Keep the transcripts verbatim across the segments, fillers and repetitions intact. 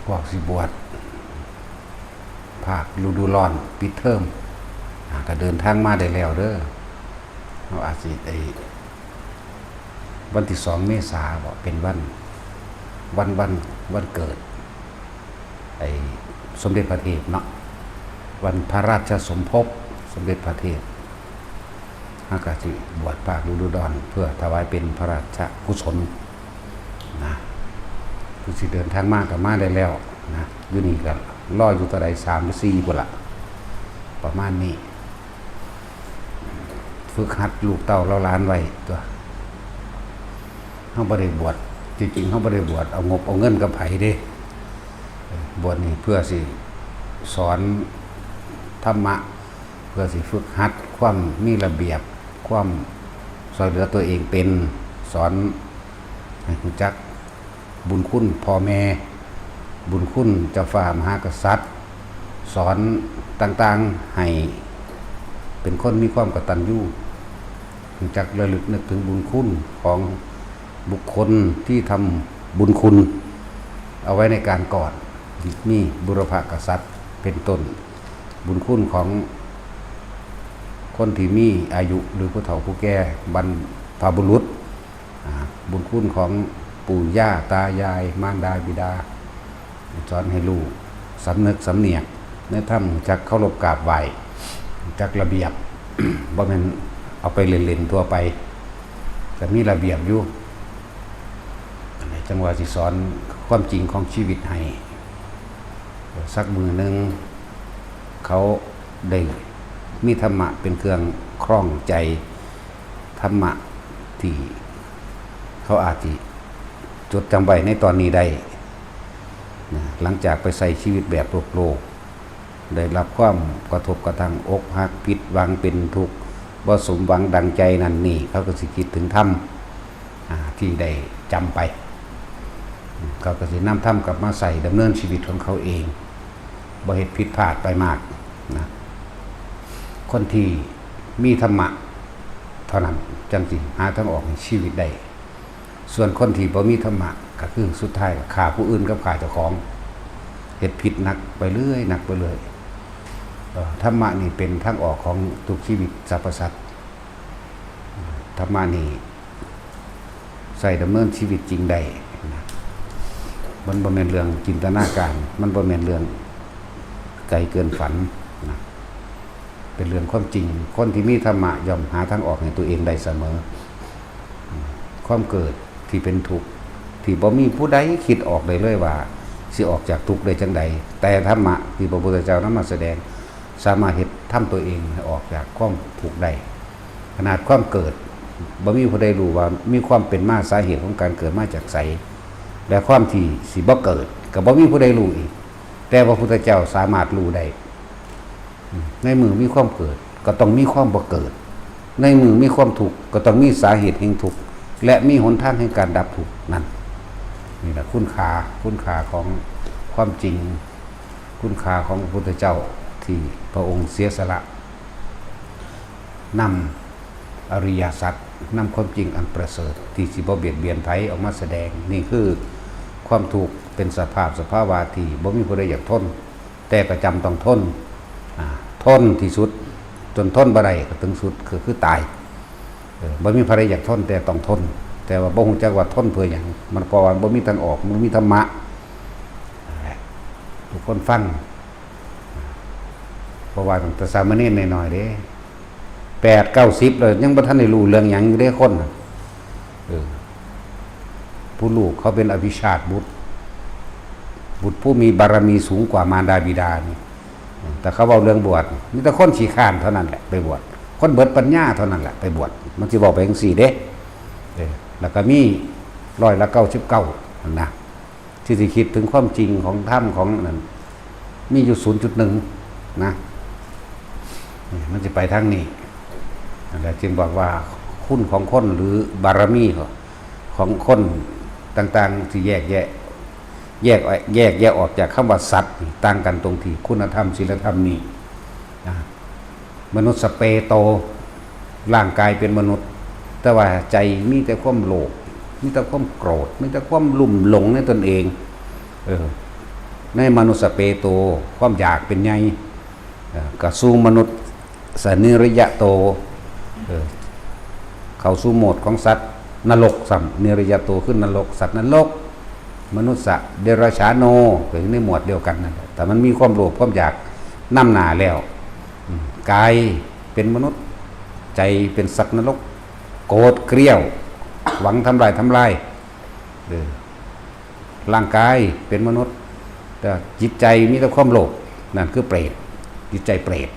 พวกสิบวชภาคฤดูร้อนปิดเทอม อ่า ก็เดินทางมาได้แล้วเด้อ เราอาจสิได้ วันที่สองเมษาบ่ เป็นวัน วัน วัน วันเกิด ไอ้สมเด็จพระเทพเนาะ วันพระราชสมภพสมเด็จพระเทพ เฮาก็สิบวชภาคฤดูร้อน เพื่อถวายเป็นพระราชกุศลนะ คือสิเดินทางมาก็มาได้แล้วนะ อยู่นี่ก็รออยู่เท่าใด สามหรือสี่พุ้นละ ประมาณนี้ ฝึกหัดลูกเต้าเหล่าหลานไว้ตั๊ว เฮาบ่ได้บวช จริงๆ เฮาบ่ได้บวชเอางบเอาเงินกับไผเด้ บวชนี่เพื่อสิสอนธรรมะ เพื่อสิฝึกหัดความมีระเบียบ ความซ่อยเหลือตัวเองเป็น สอนให้รู้จักบุญคุณพ่อแม่ บุญคุณเจ้าฟ้ามหากษัตริย์ สอนต่างๆ ให้เป็นคนมีความกตัญญู รู้จักระลึกนึกถึงบุญคุณของบุคคลที่ทำบุญคุณเอาไว้ในการก่อน มีบุรพกษัตริย์เป็นต้น บุญคุณของคนที่มีอายุหรือผู้เฒ่าผู้แก่ บรรพบุรุษ อ่า บุญคุณของปู่ย่าตายาย มารดาบิดา สอนให้ลูกสำนึกสำเนียกในธรรม รู้จักเคารพกราบไหว้ รู้จักระเบียบ บ่แม่นเอาไปเล่นๆ ทั่วไป ก็มีระเบียบอยู่ อันนี้จั่งว่าสิสอนความจริงของชีวิตให้ สักมื้อหนึ่งเขาได้มีธรรมะเป็นเครื่องครองใจ ธรรมะที่เขาอาจสิจดจำไว้ในตอนนี้ได้นะ หลังจากไปใช้ชีวิตแบบโลกๆ ได้รับความกระทบกระทั่ง อกหัก ผิดหวัง เป็นทุกข์ บ่สมหวังดังใจนั่นนี่ เขาก็สิคิดถึงธรรม อ่า ที่ได้จำไป เขาก็สินำธรรมกลับมาใช้ดำเนินชีวิตของเขาเอง บ่เฮ็ดผิดพลาดไปมากนะ คนที่มีธรรมะเท่านั้นจั่งสิหาทางออกในชีวิตได้ ส่วนคนที่บ่มีธรรมะก็คือสุดท้ายก็ฆ่าผู้อื่นกับฆ่าเจ้าของ เฮ็ดผิดหนักไปเรื่อย หนักไปเรื่อย เอ่อ ธรรมะนี่เป็นทางออกของทุกชีวิตสรรพสัตว์ ธรรมะนี่ใช้ดำเนินชีวิตจริงได้นะ มันบ่แม่นเรื่องจินตนาการ มันบ่แม่นเรื่องไกลเกินฝันนะ เป็นเรื่องความจริง คนที่มีธรรมะย่อมหาทางออกให้ตัวเองได้เสมอ ความเกิดที่เป็นทุกข์ ที่บ่มีผู้ใดคิดออกได้เลยว่าสิออกจากทุกข์ได้จั่งใด แต่ธรรมะที่พระพุทธเจ้านำมาแสดง สามารถเฮ็ดทำตัวเองให้ออกจากความทุกข์ได้ ขนาดความเกิด บ่มีผู้ใดรู้ว่ามีความเป็นมา สาเหตุของการเกิดมาจากไส และความที่สิบ่เกิด ก็บ่มีผู้ใดรู้อีก แต่พระพุทธเจ้าสามารถรู้ได้ ในเมื่อมีความเกิด ก็ต้องมีความบ่เกิด ในเมื่อมีความทุกข์ ก็ต้องมีสาเหตุแห่งทุกข์ และมีหนทางแห่งการดับทุกข์นั่น นี่แหละคุณค่า คุณค่าของความจริง คุณค่าของพระพุทธเจ้าที่พระองค์เสียสละนำอริยสัจ นำความจริงอันประเสริฐที่สิบ่เบียดเบียนไผออกมาแสดง นี่คือความทุกข์เป็นสภาพสภาวะที่บ่มีผู้ใดอยากทน แต่ก็จำต้องทน อ่า ทนที่สุด จนทนบ่ได้ก็ถึงสุด คือ คือตาย เออ บ่มีผู้ใดอยากทน แต่ต้องทน แต่ว่าบ่ฮู้จักว่าทนเพื่อหยัง มันเพราะว่าบ่มีทางออก บ่มีธรรมะ นั่นแหละ ทุกคนฟัง เพราะว่าตั้งแต่สามเณรน้อยๆเด้ แปดเก้าสิบแล้วยังบ่ทันได้รู้เรื่องหยังอยู่เด้คนน่ะ เออ ผู้ลูกเขาเป็นอภิชาติบุตร บุตรผู้มีบารมีสูงกว่ามารดาบิดานี่ แต่เขาเว้าเรื่องบวช มีแต่คนขี้คร้านเท่านั้นแหละไปบวช คนเบิดปัญญาเท่านั้นแหละไปบวช มันสิเว้าไปจั่งซี้เด้ เออ แล้วก็มีร้อยละเก้าสิบเก้าหั่นนะ ที่สิคิดถึงความจริงของธรรมของอันนั้น มีอยู่ศูนย์จุดหนึ่งนะ นี่มันสิไปทางนี้ นั่นแหละจึงบอกว่าคุณของคนหรือบารมีของคนต่างๆ ที่แยกแยะ แยก แยกแยะออกจากคำว่าสัตว์นี่ ต่างกันตรงที่คุณธรรมศีลธรรมนี่นะ มนุษย์สเปโต ร่างกายเป็นมนุษย์ แต่ว่าใจมีแต่ความโลภ มีแต่ความโกรธ มีแต่ความลุ่มหลงในตนเอง เออ ในมนุสสะเปโต ความอยากเป็นใหญ่ เอ่อกะสู่มนุษย์สะนิริยะโต เอ่อเข้าสู่โหมดของสัตว์นรกซ้ำ นิริยะโตคือนรก สัตว์นรก มนุษย์สะเดรัจฉาโน ก็อยู่ในหมวดเดียวกันนั่นแหละ แต่มันมีความโลภความอยากนำหน้าแล้ว อืม กายเป็นมนุษย์ ใจเป็นสัตว์นรก โกรธเกรี้ยว หวังทำลายทำลาย เออ ร่างกายเป็นมนุษย์ แต่จิตใจมีแต่ความโลภ นั่นคือเปรต จิตใจเปรต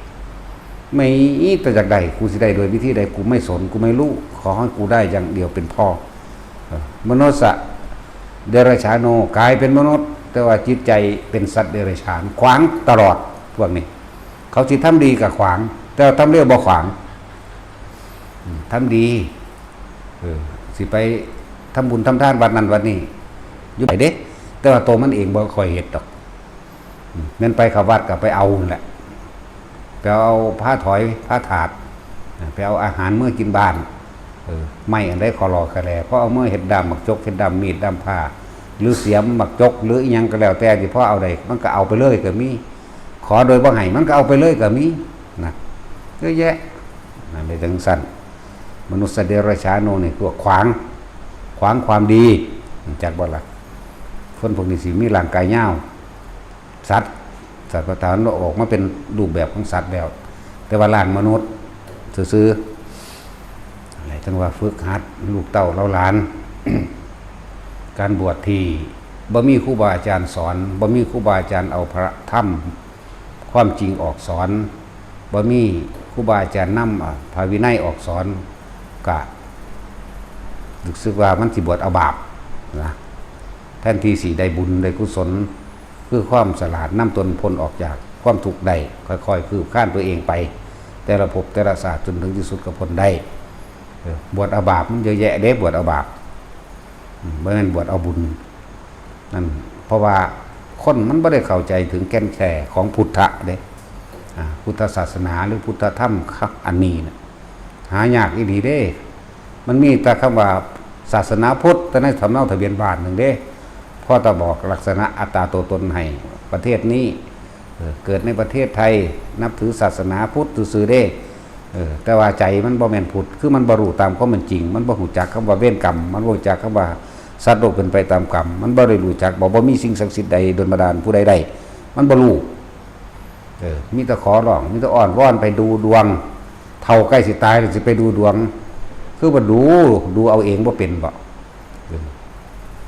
ไม่แต่อยากได้ กูสิได้โดยวิธีใด กูไม่สน กูไม่รู้ ขอให้กูได้อย่างเดียวเป็นพอ เออ มนุษย์สะเดรัจฉาโน กายเป็นมนุษย์ แต่ว่าจิตใจเป็นสัตว์เดรัจฉาน ขวางตลอด พวกนี้ เขาสิทำดีกะขวาง แต่ว่าทำเลวบ่ขวาง อืม ทำดี เออ สิไปทำบุญทำทานวัดนั่นวัดนี้ อยู่ไปเด้ แต่ว่าตัวมันเองบ่ค่อยเฮ็ดดอก อืม แม่นไปเข้าวัดก็ไปเอานั่นแหละ ไปเอาผ้าถอยผ้าถาด ไปเอาอาหารเมือกินบ้าน เออ ไม้อันใดขอหล่อขะแหล่ พอเอาเมือเฮ็ดด้ามหมากจก เฮ็ดด้ามมีด ด้ามผ้า หรือเสียมหมากจก หรืออิหยังก็แล้วแต่ที่พอเอาได้ มันก็เอาไปเลยก็มี ขอโดยบ่ให้ มันก็เอาไปเลยก็มี นะ เยอะแยะ นั่นเลยจังซั่น มนุษย์เดรัจฉาโนนี่ พวกขวาง ขวางความดี จักบ่ล่ะ คนพวกนี้สิมีร่างกายยาว สัตว์ สัตว์ประทานออกมาเป็นรูปแบบของสัตว์แล้ว แต่ว่าร่างมนุษย์ซื่อๆ อะไรจังว่าฝึกหัดลูกเต้าเราหลาน การบวชที่บ่มีครูบาอาจารย์สอน บ่มีครูบาอาจารย์เอาพระธรรมความจริงออกสอน บ่มีครูบาอาจารย์นำ อ่า พระวินัยออกสอน กะรู้สึกว่ามันสิบวชเอาบาปนะ แทนที่สิได้บุญได้กุศล คือความฉลาดนำตนพ้นออกจากความทุกข์ได้ ค่อยๆ คืบคลานตัวเองไป แต่ละภพแต่ละชาติจนถึงที่สุดก็พ้นได้ เออ บวชเอาบาปมันเยอะแยะเด้ บวชเอาบาป อืม บ่แม่นบวชเอาบุญ นั่น เพราะว่าคนมันบ่ได้เข้าใจถึงแก่นแท้ของพุทธะเด้ อ่า พุทธศาสนาหรือพุทธธรรมครับ อันนี้น่ะ หายากอีหลีเด้ มันมีแต่คำว่าศาสนาพุทธ แต่ในสำเนาทะเบียนบ้านหนึ่งเด้ พอตะบอกลักษณะอัตตาตัวตนให้ประเทศนี้ เออ เกิดในประเทศไทย นับถือศาสนาพุทธซื่อๆเด้ เออ แต่ว่าใจมันบ่แม่นพุทธ คือมันบ่รู้ตามความเป็นจริง มันบ่รู้จักคำว่าเวรกรรม มันบ่รู้จักคำว่าสัตว์โลกเป็นไปตามกรรม มันบ่ได้รู้จัก บ่ บ่มีสิ่งศักดิ์สิทธิ์ใดดลบันดาลผู้ใดได้ มันบ่รู้ เออ มีแต่ขอร้อง มีแต่อ้อนวอนไปดูดวง เฒ่าใกล้สิตายแล้วสิไปดูดวง คือว่าดู ดูเอาเองบ่เป็นบ่ เออ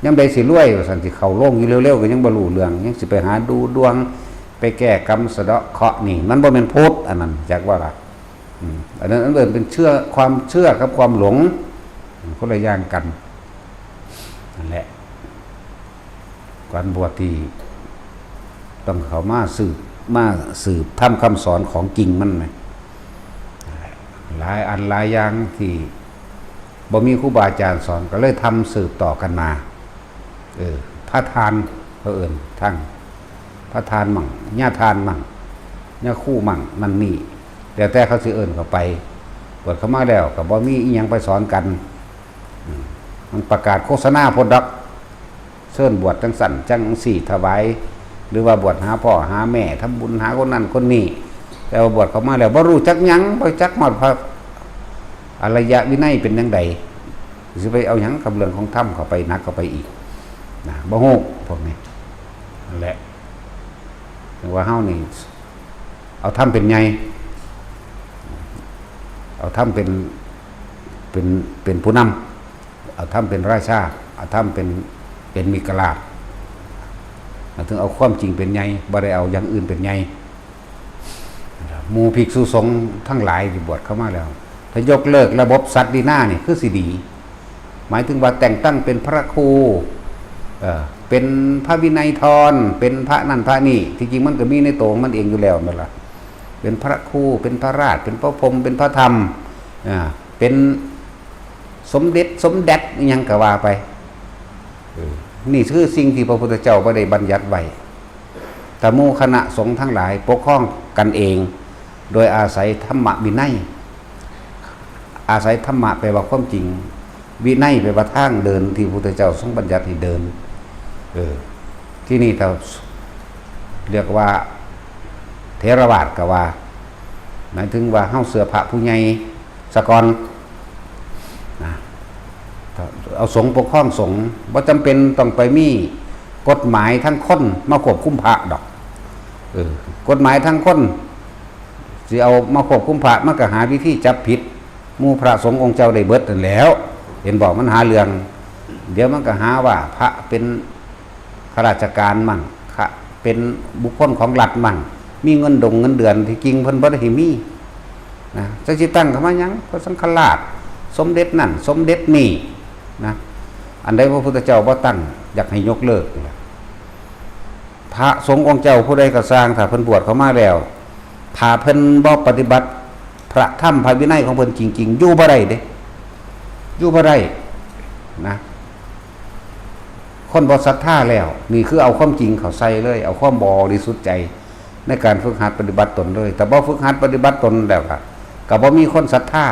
ยามใดสิรวยว่าซั่น สิเข้าโรงอยู่เร็วๆก็ยังบ่รู้เรื่อง ยังสิไปหาดูดวง ไปแก้กรรมสะเดาะเคราะห์นี่ มันบ่แม่นพุทธ อันนั้น จักว่าล่ะ อืม อันนั้น อันนั้นเป็นเชื่อ ความเชื่อกับความหลง อืม คนละอย่างกัน นั่นแหละ การบวชที่ต้องเข้ามาสืบ มาสืบธรรมคำสอนของจริงมันนะ หลายอันหลายอย่างที่บ่มีครูบาอาจารย์สอน ก็เลยทำสืบต่อกันมา เออ พระทาน เขาเอิ้นทั้งพระทานมั่ง ญาทานมั่ง ญาคู่มั่ง นั่นนี่ แล้วแต่เขาสิเอิ้นเข้าไป บวชเข้ามาแล้วก็บ่มีอิหยังไปสอนกัน อืม มันประกาศโฆษณาโพดดอก เชิญบวชจังซั่นจังซี่ถวาย หรือว่าบวชหาพ่อหาแม่ ทำบุญหาคนนั้นคนนี้ แต่ว่าบวชเข้ามาแล้วบ่รู้จักหยัง บ่จักฮอดพระอริยวินัยเป็นจั่งใด สิไปเอาหยังกับเรื่องของธรรมเข้าไปหนักเข้าไปอีก นะ บ่ฮู้พวกนี้ นั่นแหละ ว่าเฮานี่ เอาธรรมเป็นใหญ่ เอาธรรมเป็น เป็น เป็นผู้นำ เอาธรรมเป็นราชา เอาธรรมเป็น เป็นเมขลาช ถึงเอาความจริงเป็นใหญ่ บ่ได้เอาอย่างอื่นเป็นใหญ่ หมู่ภิกษุสงฆ์ทั้งหลายที่บวชเข้ามาแล้ว ถ้ายกเลิกระบบศักดินานี่คือสิดี หมายถึงว่าแต่งตั้งเป็นพระครู เอ่อ เป็นพระวินัยธร เป็นพระนั่นพระนี่ ที่จริงมันก็มีในตัวของมันเองอยู่แล้วนั่นล่ะ เป็นพระครู เป็นพระราช เป็นพระพรหม เป็นพระธรรม อ่า เป็นสมเด็จ สมเด็จอิหยังก็ว่าไป เออ นี่คือสิ่งที่พระพุทธเจ้าบ่ได้บัญญัติไว้ แต่หมู่คณะสงฆ์ทั้งหลายปกครองกันเอง โดยอาศัยธรรมวินัย อาศัยธรรมะแปลว่าความจริง วินัยแปลว่าทางเดินที่พระพุทธเจ้าทรงบัญญัติให้เดิน เออ ที่นี่ถ้า เรียกว่าเถรวาทก็ว่า หมายถึงว่าเฮาเชื่อพระผู้ใหญ่ซะก่อนนะ เอาสงฆ์ปกครองสงฆ์ บ่จำเป็นต้องไปมีกฎหมายทางคนมาควบคุมพระดอก เออ กฎหมายทางคนสิเอามาควบคุมพระ มันก็หาวิธีจับผิดหมู่พระสงฆ์องค์เจ้าได้เบิดนั่นแหล้ว เห็นบอกมันหาเรื่อง เดี๋ยวมันก็หาว่าพระเป็นข้าราชการมั่ง ข้า เป็นบุคคลของรัฐมั่ง มีเงินดงเงินเดือน ที่จริงเพิ่นบ่ได้ให้มีนะ จักสิตั้งเข้ามาหยัง พระสังฆราช สมเด็จนั่น สมเด็จนี่นะ อันใดพระพุทธเจ้าบ่ตั้ง อยากให้ยกเลิก พระสงฆ์องค์เจ้าผู้ใดก็ซ่าง ถ้าเพิ่นบวชเข้ามาแล้ว ถ้าเพิ่นบ่ปฏิบัติพระธรรมพระวินัยของเพิ่นจริงๆ อยู่บ่ได้เด้ อยู่บ่ได้นะ คนบ่ศรัทธาแล้ว นี่คือเอาความจริงเข้าใส่เลย เอาความบริสุทธิ์ใจในการฝึกหัดปฏิบัติตนเลย แต่บ่ฝึกหัดปฏิบัติตนแล้วก็ ก็บ่มีคนศรัทธา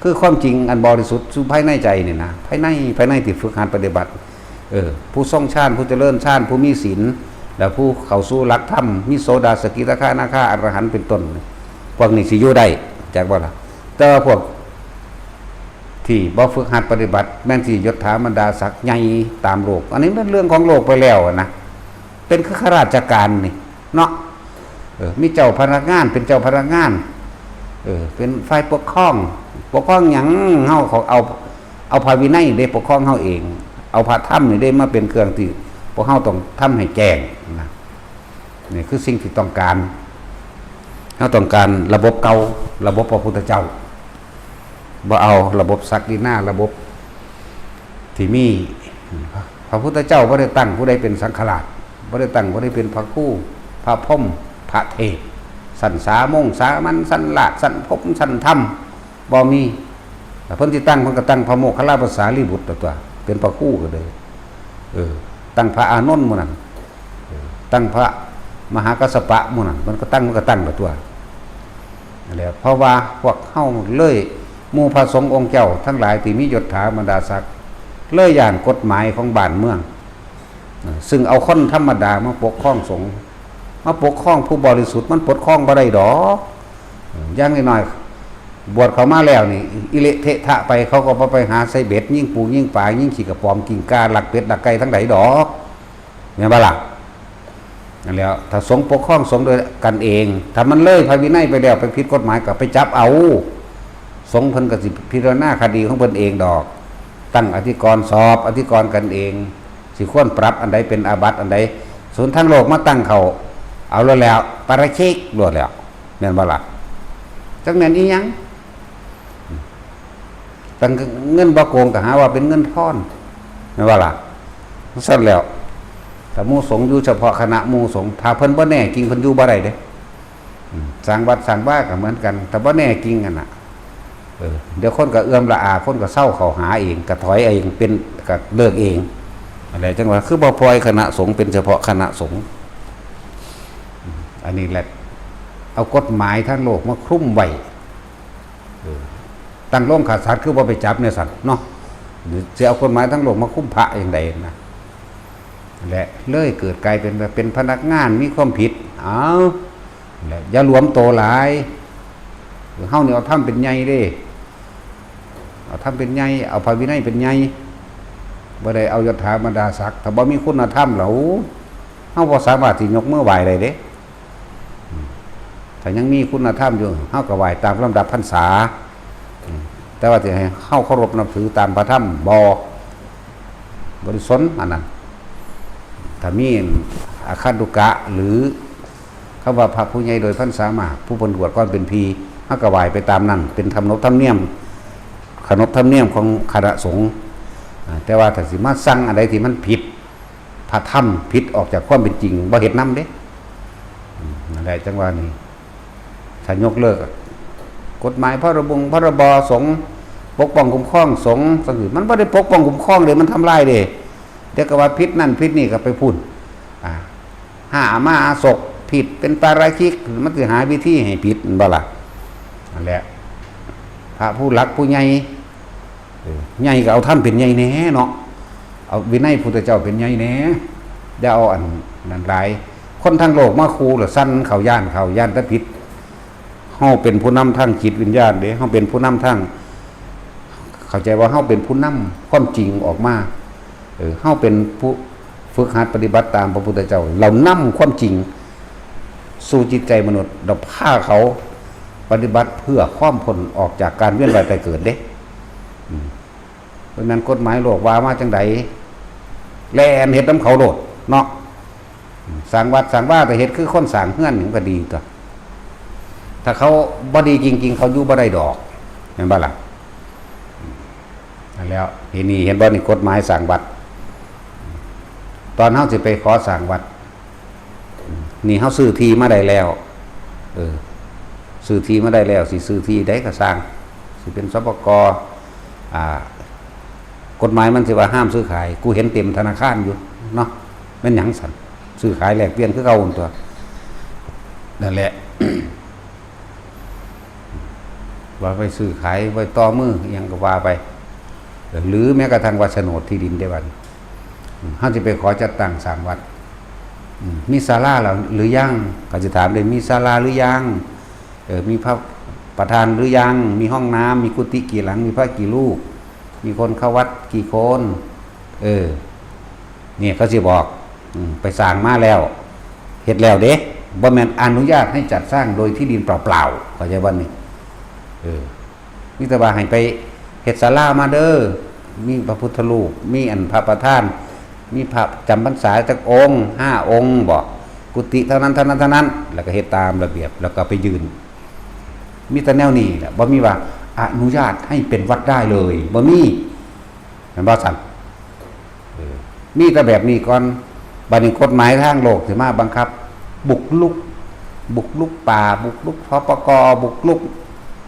คือความจริงอันบริสุทธิ์สู่ภายในใจนี่นะ ภายใน ภายในที่ฝึกหัดปฏิบัติ เออ ผู้ทรงฌาน ผู้เจริญฌาน ผู้มีศีล แล้วผู้เข้าสู่หลักธรรม มีโสดา สกิทาคานาคา อรหันต์เป็นต้น พวกนี้สิอยู่ได้ จักบ่ล่ะ แต่ว่าพวกที่บ่ฝึกหัดปฏิบัติ แม่นสิยศถาบรรดาศักดิ์ใหญ่ตามโลก อันนี้เป็นเรื่องของโลกไปแล้วอะนะ เป็นคือข้าราชการนี่เนาะ เออ มีเจ้าพนักงาน เป็นเจ้าพนักงาน เออ เป็นฝ่ายปกครอง ปกครองหยัง เฮาเขาเอา เอาพระวินัยเด้ปกครองเฮาเอง เอาพระธรรมนี่เด้มาเป็นเครื่องที่พวกเฮาต้องทำให้แจ้งนะ นี่คือสิ่งที่ต้องการ เฮาต้องการระบบเก่า ระบบพระพุทธเจ้า บ่เอาระบบศักดินา ระบบที่มี พระพุทธเจ้าบ่ได้ตั้งผู้ใดเป็นสังฆราช บ่ได้ตั้งผู้ใดเป็นพระครู พระพรหม พระเทพ ชั้นสามัญ สามัญ ชั้นราช ชั้นพรหม ชั้นธรรม บ่มี แต่เพิ่นสิตั้ง เพิ่นก็ตั้งพระโมคคัลลาภาษาลีบุตรตัว เป็นพระครูก็เลย เออ ตั้งพระอานนท์หมู่นั้น เออ ตั้งพระมหากัสสปะหมู่นั้น มันก็ตั้ง มันก็ตั้งไปตัว นั่นแหละ เพราะว่าพวกเฮาเลย หมู่พระสงฆ์องค์เจ้าทั้งหลายที่มียศถาบรรดาศักดิ์ เลยย้านกฎหมายของบ้านเมือง เออ ซึ่งเอาคนธรรมดามาปกครองสงฆ์ มาปกครองผู้บริสุทธิ์ มันปกครองบ่ได้ดอก เออ อย่างน้อยๆ บวชเข้ามาแล้วนี่ อิเละเทะทะไป เขาก็บ่ไปหาใส่เบ็ด ยิงปูยิงปลา ยิงขี้กระป๋อม กินกา ลักเป็ด ลักไก่ ทั้งใดดอก แม่นบ่ล่ะ นั่นแหล้ว ถ้าสงฆ์ปกครองสงฆ์โดยกันเอง ถ้ามันเลยพระวินัยไปแล้ว ไปผิดกฎหมาย ก็ไปจับเอา สงฆ์เพิ่นก็สิพิจารณาคดีของเพิ่นเองดอก ตั้งอธิกรณ์ สอบอธิกรณ์กันเอง สิควรปรับอันใดเป็นอาบัติอันใด ศูนย์ทางโลกมาตั้งเข้า เอาโลดแล้ว ปาราชิกโลดแล้ว แม่นบ่ล่ะ จักแม่นอีหยัง ตั้งเงินบ่โกงก็หาว่าเป็นเงินทอน แม่นบ่ล่ะ ซั่นแล้ว ถ้าหมู่สงฆ์อยู่เฉพาะคณะหมู่สงฆ์ ถ้าเพิ่นบ่แน่จริง เพิ่นอยู่บ่ได้เด้ อืม สร้างวัดสร้างวาก็เหมือนกัน ถ้าบ่แน่จริงหั่นน่ะ เออ เดี๋ยวคนก็เอือมละอา คนก็เซาเข้าหาเอง ก็ถอยเอง เป็น ก็เลิกเอง อันใดจั่งว่า คือบ่ปล่อยคณะสงฆ์เป็นเฉพาะคณะสงฆ์ อืม อันนี้แหละ เอากฎหมายทางโลกมาคลุมไว้ เออ ตั้งโรงฆ่าสัตว์คือบ่ไปจับเนี่ยสัตว์เนาะ หรือสิเอากฎหมายทางโลกมาคุมพระอย่างใดนะ และเลยเกิดกลายเป็นว่าเป็นพนักงานมีความผิด เอา และอย่าหลวมโตหลาย เฮานี่เอาธรรมเป็นใหญ่เด้ เอาธรรมเป็นใหญ่ เอาพระวินัยเป็นใหญ่ บ่ได้เอายศถาบรรดาศักดิ์ ถ้าบ่มีคุณธรรมแล้ว เฮาบ่สามารถที่ยกมือไหว้ได้เด้ อืม ถ้ายังมีคุณธรรมอยู่ เฮาก็ไหว้ตามลำดับพรรษา อืม แต่ว่าสิให้เฮาเคารพนับถือตามพระธรรม บ่ บ่ได้สนอันนั้น ถ้ามีอาคันตุกะ หรือคำว่าพระผู้ใหญ่โดยพรรษามาก ผู้เพิ่นบวชก่อนเป็นพี เฮาก็ไหว้ไปตามนั้น เป็นธรรมนบธรรมเนียม ขนบธรรมเนียมของคณะสงฆ์ อ่า แต่ว่าถ้าสิมาสั่งอันใดที่มันผิดพระธรรม ผิดออกจากความเป็นจริง บ่เฮ็ดนำเด้ อืม นั่นแหละจั่งว่านี่ ถ้ายกเลิกกฎหมายพรบงพรบสงฆ์ ปกป้องคุ้มครองสงฆ์จั่งซี้ มันบ่ได้ปกป้องคุ้มครองเด้ มันทำลายเด้ เดี๋ยวก็ว่าผิดนั่นผิดนี่ก็ไปพู้น อ่า หามาอาสกผิดเป็นปาราชิก มันสิหาวิธีให้ผิด แม่นบ่ล่ะ นั่นแหละ พระผู้หลักผู้ใหญ่ เออ ใหญ่ก็เอาธรรมเป็นใหญ่แหน่เนาะ เอาวินัยพุทธเจ้าเป็นใหญ่แหน่ อย่าเอาอันนั้นหลาย คนทั้งโลกมาคู่แล้วสั่นเขา ย้านเขา ย้านแต่ผิด เฮาเป็นผู้นำทางจิตวิญญาณเด้ เฮาเป็นผู้นำทาง เข้าใจว่าเฮาเป็นผู้นำความจริงออกมา เออ เฮาเป็นผู้ฝึกหัดปฏิบัติตามพระพุทธเจ้า เรานำความจริงสู่จิตใจมนุษย์ เราพาเขาปฏิบัติเพื่อความพ้นออกจากการเวียนว่ายตายเกิดเด้ อืม เพราะฉะนั้นกฎหมายโลกว่ามาจังใด แล่นเฮ็ดนำเขาโลดเนาะ สร้างวัดสร้างวา แต่เฮ็ดคือคนสร้างเฮือนนี่มันก็ดีตั๊ว ถ้าเขาบ่ดีจริงๆ เขาอยู่บ่ได้ดอก แม่นบ่ล่ะ นั่นแหล้ว ทีนี้เห็นบ่นี่ กฎหมายสร้างวัด ตอนเฮาสิไปขอสร้างวัด นี่เฮาซื้อที่มาได้แล้ว เออ ซื้อที่มาได้แล้ว สิซื้อที่ใดก็ซ่าง สิเป็น สปก อ่า กฎหมายมันสิว่าห้ามซื้อขาย กูเห็นเต็มธนาคารอยู่เนาะ แม่นหยังซั่น ซื้อขายแลกเปลี่ยนคือเก่าตั๊ว นั่นแหละ ว่าไปซื้อขาย ไว้ต่อมืออิหยังก็ว่าไป หรือแม้กระทั่งว่าโฉนดที่ดินได้บัดนี้ อืม เฮาสิไปขอจัดตั้งสร้างวัด อืม มีศาลาแล้วหรือยัง ก็สิถามเด้ มีศาลาหรือยัง เออ มีพระประธานหรือยัง มีห้องน้ำ มีกุฏิกี่หลัง มีพระกี่รูป มีคนเข้าวัดกี่คน เออ เนี่ยเขาสิบอก อืม ไปสร้างมาแล้ว เฮ็ดแล้วเด้ บ่แม่นอนุญาตให้จัดสร้างโดยที่ดินเปล่าๆ เข้าใจบ่นี่ เออ มีแต่ว่าให้ไปเฮ็ดศาลามาเด้อ มีพระพุทธรูป มีอันพระประธาน มีพระจำพรรษาจักองค์ ห้าองค์บ่ กุฏิเท่านั้น เท่านั้น เท่านั้น แล้วก็เฮ็ดตามระเบียบ แล้วก็ไปยื่น มีแต่แนวนี้แหละ บ่มีว่าอนุญาตให้เป็นวัดได้เลย บ่มี แม่นบ่ซั่น เออ มีแต่แบบนี้ก่อน บัดนี้กฎหมายทางโลกสิมาบังคับ บุกรุก บุกรุกป่า บุกรุก สปก บุกรุก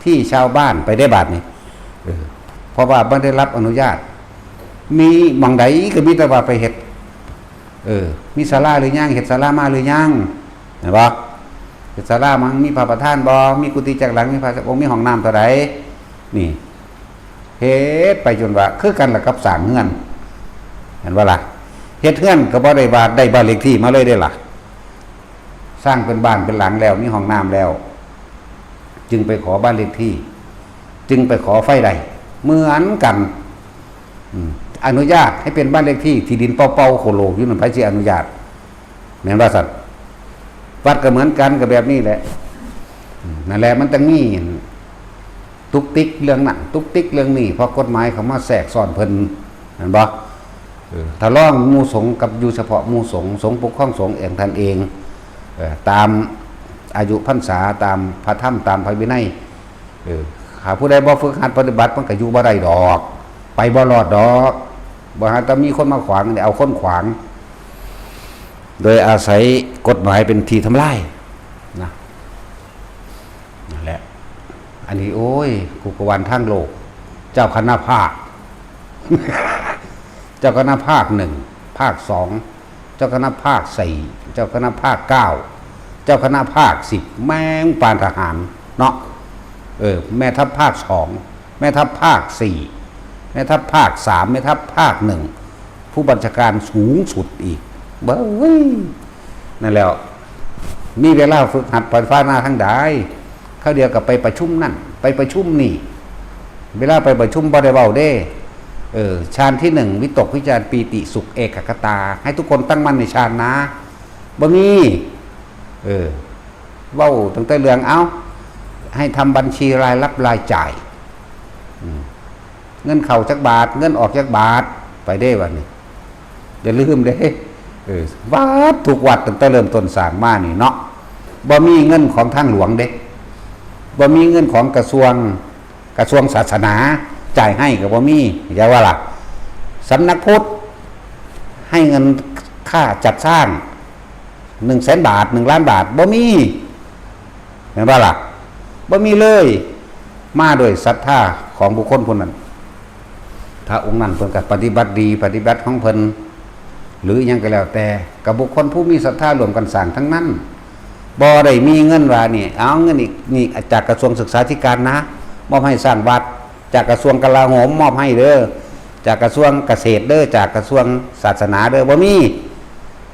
ที่ชาวบ้านไปได้บัดนี้ เออ เพราะว่าบ่ได้รับอนุญาต มีหม่องใดก็มีแต่ว่าไปเฮ็ด เออ มีศาลาหรือยัง เฮ็ดศาลามาหรือยัง เห็นบ่ เฮ็ดศาลามันมีพระประธานบ่ มีกุฏิจักหลัง มีพระจักองค์ มีห้องน้ำเท่าใด นี่ เฮ็ดไปจนว่า คือกันล่ะกับสร้างเฮือน เห็นบ่ล่ะ เฮ็ดเฮือนก็บ่ได้ว่าได้บ้านเลขที่มาเลยเด้ล่ะ สร้างเป็นบ้านเป็นหลังแล้ว มีห้องน้ำแล้ว จึงไปขอบ้านเลขที่ จึงไปขอไฟได้ เหมือนกัน อืม อนุญาตให้เป็นบ้านเลขที่ ที่ดินเปล่าๆ โคโลอยู่นั่น ไผสิอนุญาต แม่นว่าซั่น วัดก็เหมือนกัน ก็แบบนี้แหละ อืม นั่นแหละ มันต้องมีตุกติกเรื่องนั้น ตุกติกเรื่องนี้ เพราะกฎหมายเข้ามาแทรกซ้อนเพิ่น แม่นบ่ เออ ถ้าลองหมู่สงฆ์กับอยู่เฉพาะหมู่สงฆ์ สงฆ์ปกครองสงฆ์เองท่านเอง เออ ตามอายุพรรษา ตามพระธรรม ตามพระวินัย เออ ถ้าผู้ใดบ่ฝึกหัดปฏิบัติ มันก็อยู่บ่ได้ดอก ไปบ่รอดดอก บ่หาแต่มีคนมาขวาง เอาคนขวาง โดยอาศัยกฎหมายเป็นที่ทำลายนะ นั่นแหละ อันนี้ โอ้ย กูกวานทางโลก เจ้าคณะภาค เจ้าคณะภาคหนึ่ง ภาคสอง เจ้าคณะภาคสี่ เจ้าคณะภาคเก้า เจ้าคณะภาคสิบ แม่งปานทหารเนาะ เออ แม่ทัพภาคสอง แม่ทัพภาคสี่ แม่ทัพภาคสาม แม่ทัพภาคหนึ่ง ผู้บัญชาการสูงสุดอีก เบ้ย นั่นแหล้ว มีเวลาฝึกหัดไฟฟ้าหน้าทั้งใด เขาเดียวกับไปประชุมนั่น ไปประชุมนี่ เวลาไปประชุมบ่ได้เว้าเด้ เออ ฌานที่หนึ่ง วิตกวิจารปีติสุขเอกัคคตา ให้ทุกคนตั้งมั่นในฌานนะ บ่มี เออ เว้าตั้งแต่เรื่อง เอ้า ให้ทำบัญชีรายรับรายจ่าย อืม เงินเข้าจักบาท เงินออกจักบาท ไปเด้บัดนี้ อย่าลืมเด้ เออ วัดทุกวัดตั้งแต่เริ่มต้นสร้างมานี่เนาะ บ่มีเงินของทางหลวงเด้ บ่มีเงินของกระทรวง กระทรวงศาสนา จ่ายให้ก็บ่มี อย่าว่าล่ะ สำนักพุทธ ให้เงินค่าจัดสร้าง หนึ่งแสนบาท หนึ่งล้านบาท บ่มี แม่นบ่ล่ะ บ่มีเลย มาโดยศรัทธาของบุคคลผู้นั้น พระองค์นั้นเพิ่นก็ปฏิบัติดี ปฏิบัติของเพิ่น หรืออิหยังก็แล้วแต่ กับบุคคลผู้มีศรัทธาร่วมกันสร้างทั้งนั้น บ่ได้มีเงินว่านี่ เอาเงินอีก นี่จากกระทรวงศึกษาธิการนะ มอบให้สร้างวัด จากกระทรวงกลาโหมมอบให้เด้อ จากกระทรวงเกษตรเด้อ จากกระทรวงศาสนาเด้อ บ่มี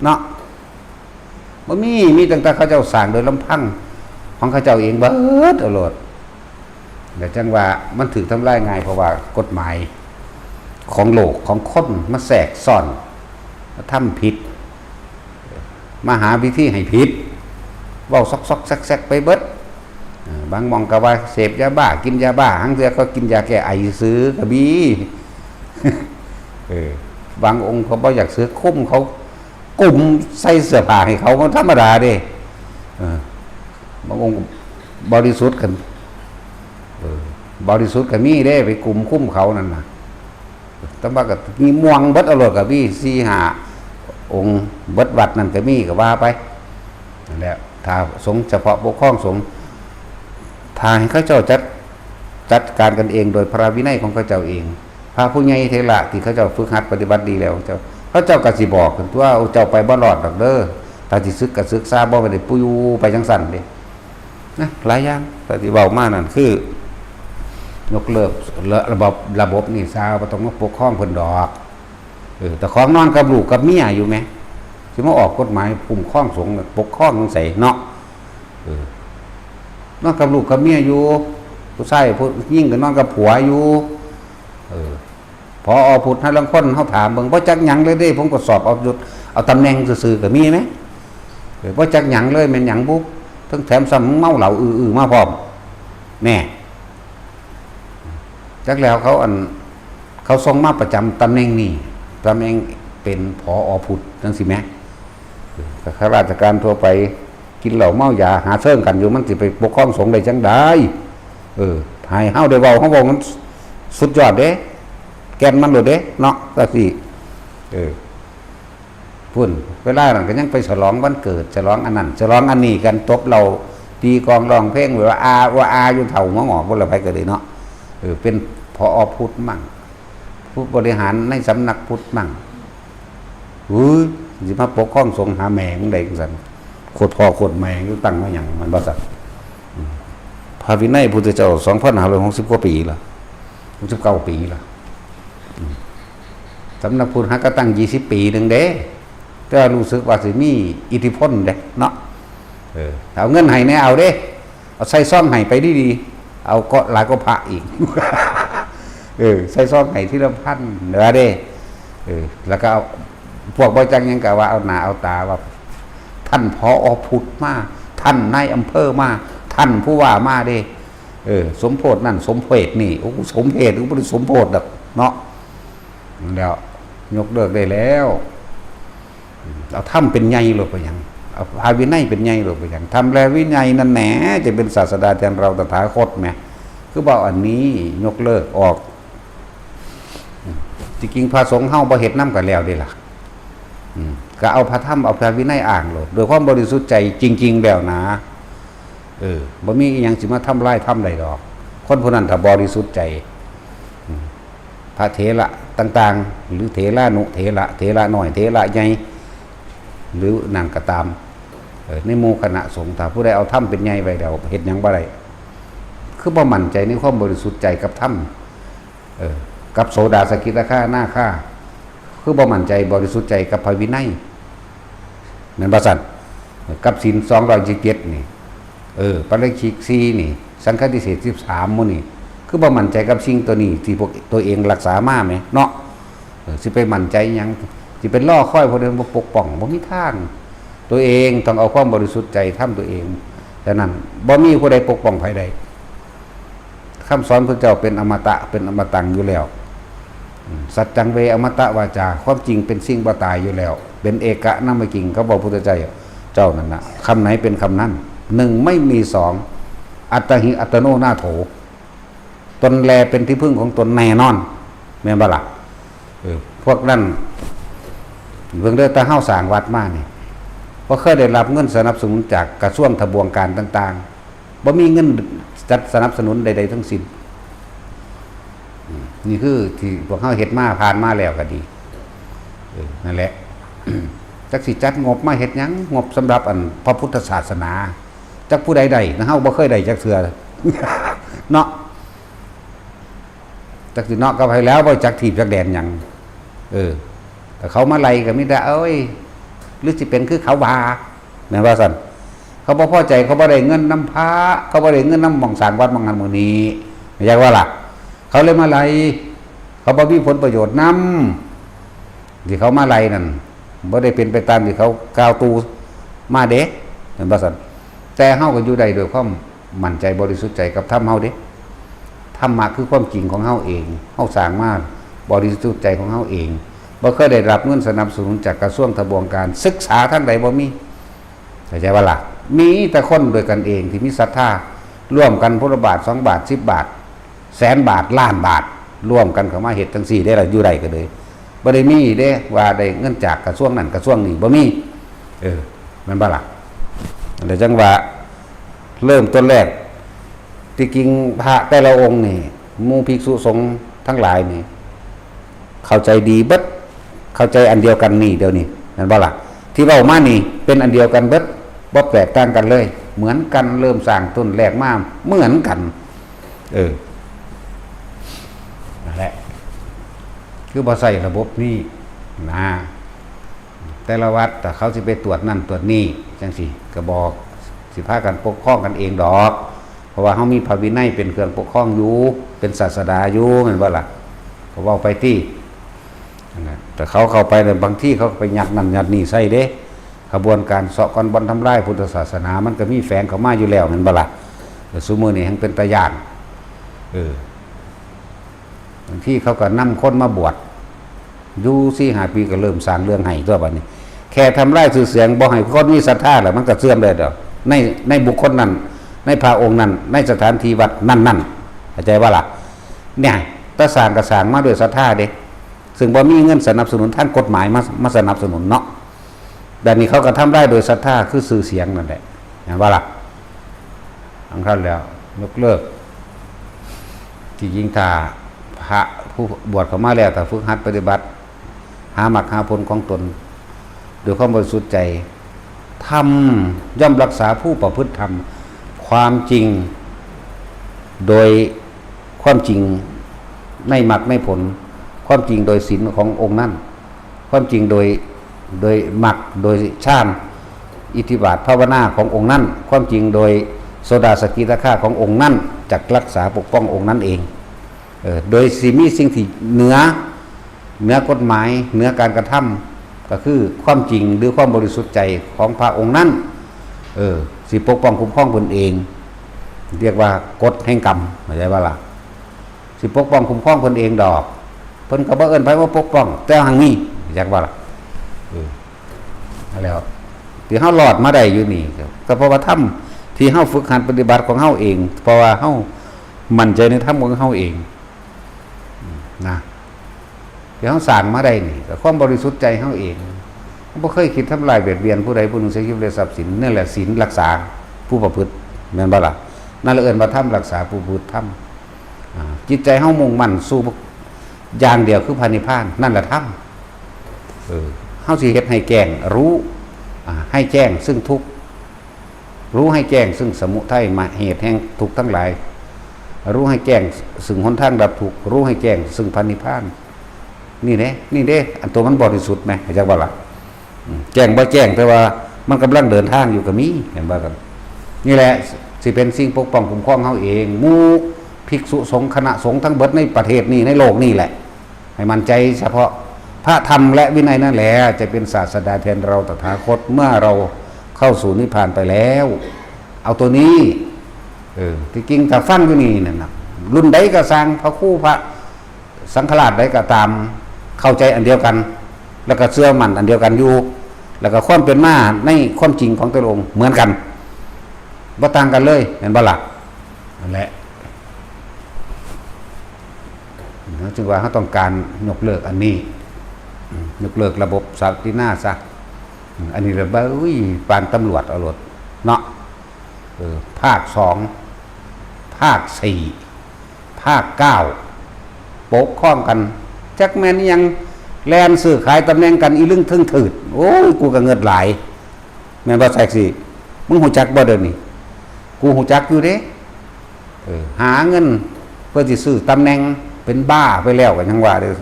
เนาะ บ่มี มีตั้งแต่เขาเจ้าสร้างโดยลำพังของเขาเจ้าเองเบิดเอาโลด แต่จังว่ามันถืกทำลายง่าย เพราะว่ากฎหมายของโลกของคนมาแทรกซ้อน มาทำผิด มาหาวิธีให้ผิด เว้าซอกๆแซกๆไปเบิด เออ บางหม่องก็ว่าเสพยาบ้า กินยาบ้า หางเทื่อเขากินยาแก้ไอซื่อก็มี เออ บางองค์เขาบ่อยากเสือคลุมเขา กลุ่มใส่เสื้อผ้าให้เขา มันธรรมดาเด้ เออ บางองค์บริสุทธิ์กัน เออ บริสุทธิ์ก็มีเด้ ไปกลุ่มคุมเขานั่นน่ะ แต่ว่าก็มีม่วงเบิดเอาโลดก็มี สี่ห้าองค์ เบิดวัดนั่นก็มี ก็ว่าไป นั่นแหละ ถ้าสงฆ์เฉพาะปกครองสงฆ์ ถ้าให้เขาเจ้าจัด จัดการกันเองโดยพระวินัยของเขาเจ้าเอง พระผู้ใหญ่เถระที่เขาเจ้าฝึกหัดปฏิบัติดีแล้ว เจ้า เขาเจ้าก็สิบอกกันตัว เจ้าไปบ่รอดดอกเด้อ ถ้าสิศึกก็ศึกซะ บ่ได้ปูอยู่ไปจังซั่นเด้ นะ หลายอย่าง แต่ที่เว้ามานั่นคือ ยกเลิกระบบ ระบบนี่ซะ บ่ต้องมาปกครองเพิ่นดอก เออ แต่ของนอนกับลูกกับเมียอยู่แหม สิมาออกกฎหมายคุ้มครองสงฆ์ ปกครองจั่งใสเนาะ เออ นอนกับลูกกับเมียอยู่ ผู้ชายผู้หญิงก็นอนกับผัวอยู่ เออ ผอ.พุทธ หาลางคนเฮาถามเบิ่ง บ่จักหยังเลยเด้ ผมก็สอบเอายศ เอาตำแหน่งซื่อๆก็มีแหม เออ บ่จักหยังเลย แม่นหยังบุ ทั้งแถมซ้ำเมาเหล้าอื้อๆมาพร้อม แน่ จักแล้วเขาอัน เขาส่งมาประจำตำแหน่งนี่ ตำแหน่งเป็น ผอ.พุทธ จั่งซี้แหม เออ ข้าราชการทั่วไป กินเหล้าเมายา หาเชิงกันอยู่ มันสิไปปกครองสงฆ์ได้จั่งใด เออ ให้เฮาได้เว้า เฮาเว้ามันสุดยอดเด้ แก่นมันโลดเด้ เนาะ จั่งซี้ เออ พุ้น เวลานั้นก็ยังไปฉลองวันเกิด ฉลองอันนั้น ฉลองอันนี้กัน ตบเหล้า ตีกลอง ร้องเพลง แบบว่าอา ว่าอาอยู่ เฒ่าหัวงอก บ่ละไผก็ได้เนาะ เออ เป็น ผอ.พุทธ มั่ง ผู้บริหารในสำนักพุทธมั่ง อุ้ย สิมาปกครองสงฆ์หาแม่มึงได้จั่งซั่น โคตรพ่อโคตรแม่ อยู่ตั้งมาหยัง มันบ่ซั่น อืม พระวินัยพุทธเจ้า สองพันห้าร้อยหกสิบกว่าปีละ หกสิบเก้าปีละ อืม สำนักพุทธหากะตั้ง ยี่สิบปีหนึ่งเด้ แต่ว่ารู้สึกว่าสิมีอิทธิพลเด้เนาะ เออ เอาเงินให้แหน่ เอาเด้ เอาใส่ซองให้ไปดีๆ เอาก็หลายก็พระอีก เออ ใส่ซองให้ทีละพันเด้อเด้ เออ แล้วก็เอา พวกบ่จักหยังก็ว่าเอาหน้าเอาตาว่า ท่าน ผอ.พุทธ มา ท่านนายอำเภอมา ท่านผู้ว่ามาเด้ เออ สมโพธินั่น สมเพศนี่ โอ้ สมเพศ ก็บ่ได้สมโพธิดอกเนาะ แล้ว ยกเลิกได้แล้ว เอาธรรมเป็นใหญ่โลดไปหยัง เอาพระวินัยเป็นใหญ่โลดไปหยัง ธรรมและวินัยนั่นแหละจะเป็นศาสดาแทนเราตถาคตแหม คือว่าอันนี้ยกเลิกออก จริงๆ พระสงฆ์เฮาบ่เฮ็ดนำกันแล้วเด้ล่ะ อืม ก็เอาพระธรรม เอาพระวินัยอ้างโลด โดยความบริสุทธิ์ใจจริงๆ แล้วนะ เออ บ่มีอิหยังสิมาทำลายธรรมได้ดอก คนผู้นั้นถ้าบริสุทธิ์ใจ อืม พระเถระต่างๆ หรือเถรานุเถระ เถระน้อย เถระใหญ่ หรือนั่นก็ตาม เออ ในหมู่คณะสงฆ์ ถ้าผู้ใดเอาธรรมเป็นใหญ่ไว้แล้ว เฮ็ดหยังบ่ได้ คือบ่มั่นใจในความบริสุทธิ์ใจกับธรรม เออ กับโสดา สกิทาคา อนาคา คือบ่มั่นใจบริสุทธิ์ใจกับพระวินัย แม่นบ่ซั่น กับศีลสองร้อยยี่สิบเจ็ดนี่ เออ ปาราชิกสี่นี่ สังฆาทิเศษสิบสามหมู่นี่ คือบ่มั่นใจกับสิ่งตัวนี้ที่พวกตัวเองรักษามาแหมเนาะ เออ สิไปมั่นใจหยัง สิไปรอคอยผู้ใดมาปกป้อง บ่มีทาง ตัวเองต้องเอาความบริสุทธิ์ใจทำตัวเอง ฉะนั้นบ่มีผู้ใดปกป้องไผได้ คำสอนพระเจ้าเป็นอมตะ เป็นอมตังอยู่แล้ว อืม สัจจังเว อมตะวาจา ความจริงเป็นสิ่งบ่ตายอยู่แล้ว เป็นเอกะนามกิง เขาบอกพุทธเจ้า เจ้านั่นนะ คำไหนเป็นคำนั้น หนึ่งไม่มีสอง อัตตาหิ อัตตโน นาโถ ตนแลเป็นที่พึ่งของตนแน่นอน แม่นบ่ล่ะ เออ พวกนั้น เบิ่งเด้อ แต่เฮาสร้างวัดมานี่ บ่เคยได้รับเงินสนับสนุนจากกระทรวงทบวงการต่างๆ บ่มีเงินจัดสนับสนุนใดๆทั้งสิ้น อืม นี่คือที่พวกเฮาเฮ็ดมา ผ่านมาแล้วก็ดี เออ นั่นแหละ จักสิจัดงบมาเฮ็ดหยัง งบสำหรับอันพระพุทธศาสนา จักผู้ใดได้นะ เฮาบ่เคยได้จักเทื่อ เนาะ จักสิเนาะกับไผแล้ว บ่จักทีบจักแดนหยัง เออ แต่เขามาไล่ก็มีแต่ เอ้ย หรือสิเป็นคือเขาว่า แม่นว่าซั่น เขาบ่พอใจ เขาบ่ได้เงินนำพระ เขาบ่ได้เงินนำหม่องสร้างวัดหม่องหั้นหม่องนี้ อยากว่าล่ะ เขาเลยมาไล่ เขาบ่มีผลประโยชน์นำ ที่เขามาไล่นั่น บ่ได้เป็นไปตามที่เขากล่าวตู่มาเด้ แม่นว่าซั่น แต่เฮาก็อยู่ได้ด้วยความมั่นใจบริสุทธิ์ใจกับธรรมเฮาเด้ ธรรมะคือความจริงของเฮาเอง เฮาสร้างมาบริสุทธิ์ใจของเฮาเอง บ่เคยได้รับเงินสนับสนุนจากกระทรวงทบวงการ ศึกษาทางใดบ่มี เข้าใจบ่ล่ะ มีแต่คนด้วยกันเองที่มีศรัทธา ร่วมกันพุทธบาท สองบาท สิบบาท แสนบาท ล้านบาท ร่วมกันเข้ามาเฮ็ดจั่งซี้ได้ล่ะ อยู่ได้ก็เลย บ่ได้มีเด้ว่าได้เงินจากกระทรวงนั้นกระทรวงนี้ บ่มี เออ แม่นบ่ล่ะ แล้วจั่งว่า เริ่มต้นแรก ที่จริงพระแต่ละองค์นี่ หมู่ภิกษุสงฆ์ทั้งหลายนี่ เข้าใจดีเบิด เข้าใจอันเดียวกันนี่เดี๋ยวนี้ แม่นบ่ล่ะ ที่เว้ามานี่ เป็นอันเดียวกันเบิด บ่แตกต่างกันเลย เหมือนกัน เริ่มสร้างต้นแรกมา เหมือนกัน เออ นั่นแหละ คือบ่ใช้ระบบนี้นะ แต่ละวัด ถ้าเขาสิไปตรวจนั่นตรวจนี่ จั่งซี้ ก็บอก สิพากันปกครองกันเองดอก เพราะว่าเฮามีพระวินัยเป็นเครื่องปกครองอยู่ เป็นศาสดาอยู่ แม่นบ่ล่ะ ก็เว้าไปติ นั่นน่ะ แต่เขาเข้าไปเนี่ย บางทีเขาก็ไปยัดนั่นยัดนี่ใส่เด้ ขบวนการเซาะก้อนบ่อนทำลายพุทธศาสนา มันก็มีแฝงเข้ามาอยู่แล้ว แม่นบ่ล่ะ แต่ซุมื้อนี้แฮ่งเป็นตาย้าน เออ บางทีเขาก็นำคนมาบวช อยู่สี่ห้าปีก็เริ่มสร้างเรื่องให้ตัวบัดนี้ แค่ทำลายชื่อเสียง บ่ให้คนมีศรัทธาแล้ว มันก็เสื่อมเลยดอก ใน ในบุคคลนั้น ในพระองค์นั้น ในสถานที่วัดนั้นๆ เข้าใจบ่ล่ะ เนี่ย แต่สร้างก็สร้างมาด้วยศรัทธาเด้ ซึ่งบ่มีเงินสนับสนุนทางกฎหมายมา มาสนับสนุนเนาะ แบบนี้เขาก็ทำลายโดยศรัทธา คือชื่อเสียงนั่นแหละ แม่นบ่ล่ะ อันคันแล้ว ยกเลิก ที่จริงถ้าพระผู้บวชเข้ามาแล้ว ถ้าฝึกหัดปฏิบัติ หามรรคหาผลของตน ด้วยความบริสุทธิ์ใจ ธรรมย่อมรักษาผู้ประพฤติธรรม ความจริง โดยความจริงในมรรคในผล ความจริงโดยศีลขององค์นั้น ความจริงโดย โดยมรรค โดยฌาน อิทธิบาทภาวนาขององค์นั้น ความจริงโดยโสดาสกิทาคาขององค์นั้น จักรักษาปกป้ององค์นั้นเอง เออ โดยสิมีสิ่งที่เหนือ เหนือกฎหมาย เหนือการกระทำ ก็คือความจริงหรือความบริสุทธิ์ใจของพระองค์นั้น เออ สิปกป้องคุ้มครองเพิ่นเอง เรียกว่ากฎแห่งกรรม เข้าใจบ่ล่ะ สิปกป้องคุ้มครองเพิ่นเองดอก เพิ่นก็บ่เอิ้นไผว่าปกป้อง แต่หั้งมี จักบ่ล่ะ เออ นั่นแหล้ว ที่เฮารอดมาได้อยู่นี่ ก็เพราะว่าธรรมที่เฮาฝึกหัดปฏิบัติของเฮาเอง เพราะว่าเฮามั่นใจในธรรมของเฮาเอง นะ ที่เฮาสร้างมาได้นี่ ก็ความบริสุทธิ์ใจเฮาเอง เฮาบ่เคยคิดทำลายเบียดเบียนผู้ใดผู้หนึ่ง เสียชีวิตและทรัพย์สิน นั่นแหละศีลรักษาผู้ประพฤติ แม่นบ่ล่ะ นั่นแหละเอิ้นว่าธรรมรักษาผู้ประพฤติธรรม อ่า จิตใจเฮามุ่งมั่นสู่อย่างเดียวคือพระนิพพาน นั่นแหละธรรม เออ เฮาสิเฮ็ดให้แจ้ง รู้ อ่า ให้แจ้งซึ่งทุกข์ รู้ให้แจ้งซึ่งสมุทัย มาเหตุแห่งทุกข์ทั้งหลาย รู้ให้แจ้งซึ่งหนทางดับทุกข์ รู้ให้แจ้งซึ่งพระนิพพาน นี่เด้ นี่เด้ อันตัวมันบริสุทธิ์แหม เข้าใจบ่ล่ะ อืม แจ้งบ่แจ้ง แต่ว่ามันกำลังเดินทางอยู่ก็มี แม่นบ่ครับ นี่แหละสิเป็นสิ่งปกป้องคุ้มครองเฮาเอง หมู่ภิกษุสงฆ์คณะสงฆ์ทั้งเบิดในประเทศนี้ ในโลกนี้แหละ ให้มั่นใจเฉพาะพระธรรมและวินัยนั่นแหละ จะเป็นศาสดาแทนเราตถาคต เมื่อเราเข้าสู่นิพพานไปแล้ว เอาตัวนี้ เออ ที่จริงถ้าฟังอยู่นี่นั่นน่ะ รุ่นใดก็ซ่าง พระครูพระสังฆราชใดก็ตาม เข้าใจอันเดียวกัน แล้วก็เชื่อมั่นอันเดียวกันอยู่ แล้วก็ความเป็นมาในความจริงของแต่ละองค์เหมือนกัน บ่ต่างกันเลย แม่นบ่ล่ะ นั่นแหละ เฮาจึงว่าเฮาต้องการยกเลิกอันนี้ อืม ยกเลิกระบบศักดินาซะ อืม อันนี้ระเบ้ย ปานตำรวจเอาโลดเนาะ เออ ภาคสอง ภาคสี่ ภาคเก้า ปกครองกัน จักแม่นอิหยัง แล่นซื้อขายตำแหน่งกัน อีลึงเทิงถืด โอ้ย กูก็เงิดหลาย แม่นบ่แท็กซี่ มึงฮู้จักบ่เดี๋ยวนี้ กูฮู้จักอยู่เด้ เออ หาเงินเพื่อสิซื้อตำแหน่ง เป็นบ้าไปแล้วก็ยังว่าเด้อ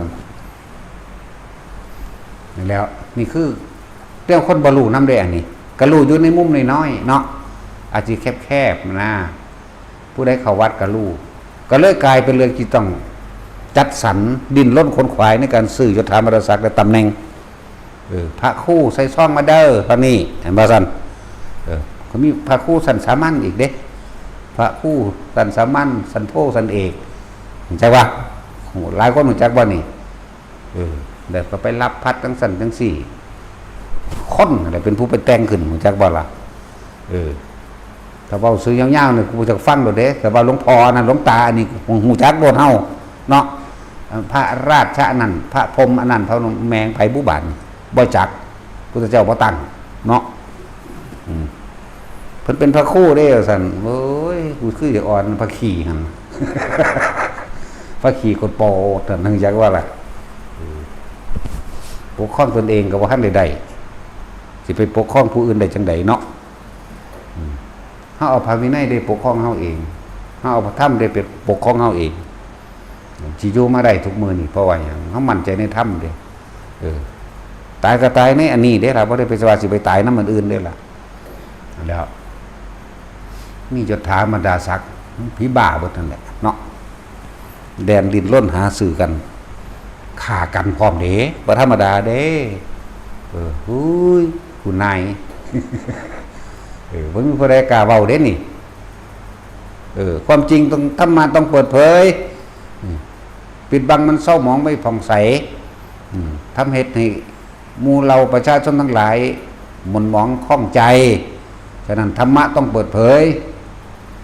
นั่นแหล้ว นี่คือเรื่องคนบ่รู้นำเด้อันนี้ ก็รู้อยู่ในมุมน้อยๆเนาะ อาจจะแคบๆนะ ผู้ใดเข้าวัดก็รู้ ก็เลยกลายเป็นเรื่องที่ต้องจัดสรรดิ้นรนขนขวายในการซื้อยศถาบรรดาศักดิ์และตำแหน่ง เออ พระครูใส่ซองมาเด้อ เท่านี้ เห็นบ่ซั่น เออ เขามีพระครูชั้นสามัญอีกเด้ พระครูชั้นสามัญ ชั้นโท ชั้นเอก รู้จักบ่ หลายคนรู้จักบ่นี่ เออ แล้วก็ไปรับพัดจังซั่นจังซี่ คนอะไรเป็นผู้ไปแต่งขึ้น รู้จักบ่ล่ะ เออ ถ้าเว้าซื่อยาวๆนี่ กูจักฟังโลดเด้ แต่ว่าหลวงพ่อนั่น หลวงตาอันนี้ ฮู้จักโลดเฮาเนาะ พระราชานั่น พระพรหมอันนั้น พระแมงไผบุบาน บ่จัก พุทธเจ้าบ่ตั้งเนาะ อืม เพิ่นเป็นพระครูเด้ ว่าซั่น โอ้ย กูคืออยากอ่อนพระขี้หั่น พระขี้กดปอดนั่น จักว่าล่ะ เออ ปกครองตนเองก็บ่ทันได้ได้ สิไปปกครองผู้อื่นได้จังใดเนาะ อืม เฮาเอาพระวินัยได้ปกครองเฮาเอง เฮาเอาพระธรรมได้ไปปกครองเฮาเอง สิอยู่มาได้ทุกมื้อนี่ เพราะว่าหยัง เฮามั่นใจในธรรมเด้ เออ ตายก็ตายในอันนี้เด้ล่ะ บ่ได้ไปว่าสิไปตายนำอันอื่นเด้ล่ะ แล้ว มียศถาบรรดาศักดิ์ ผีบ้าเบิดนั่นแหละเนาะ แล่นดิ้นรนหาซื้อกัน ฆ่ากันพร้อมเด้ บ่ธรรมดาเด้ เออ ฮู้ย ผู้นาย เออ บ่มีผู้ใดกล้าเว้าเด้นี่ เออ ความจริงต้อง ธรรมะต้องเปิดเผย อืม ปิดบังมันเศร้าหมองไม่ผ่องใส อืม ทำเหตุให้หมู่เหล่าประชาชนทั้งหลายหม่นหมองข้องใจ ฉะนั้นธรรมะต้องเปิดเผย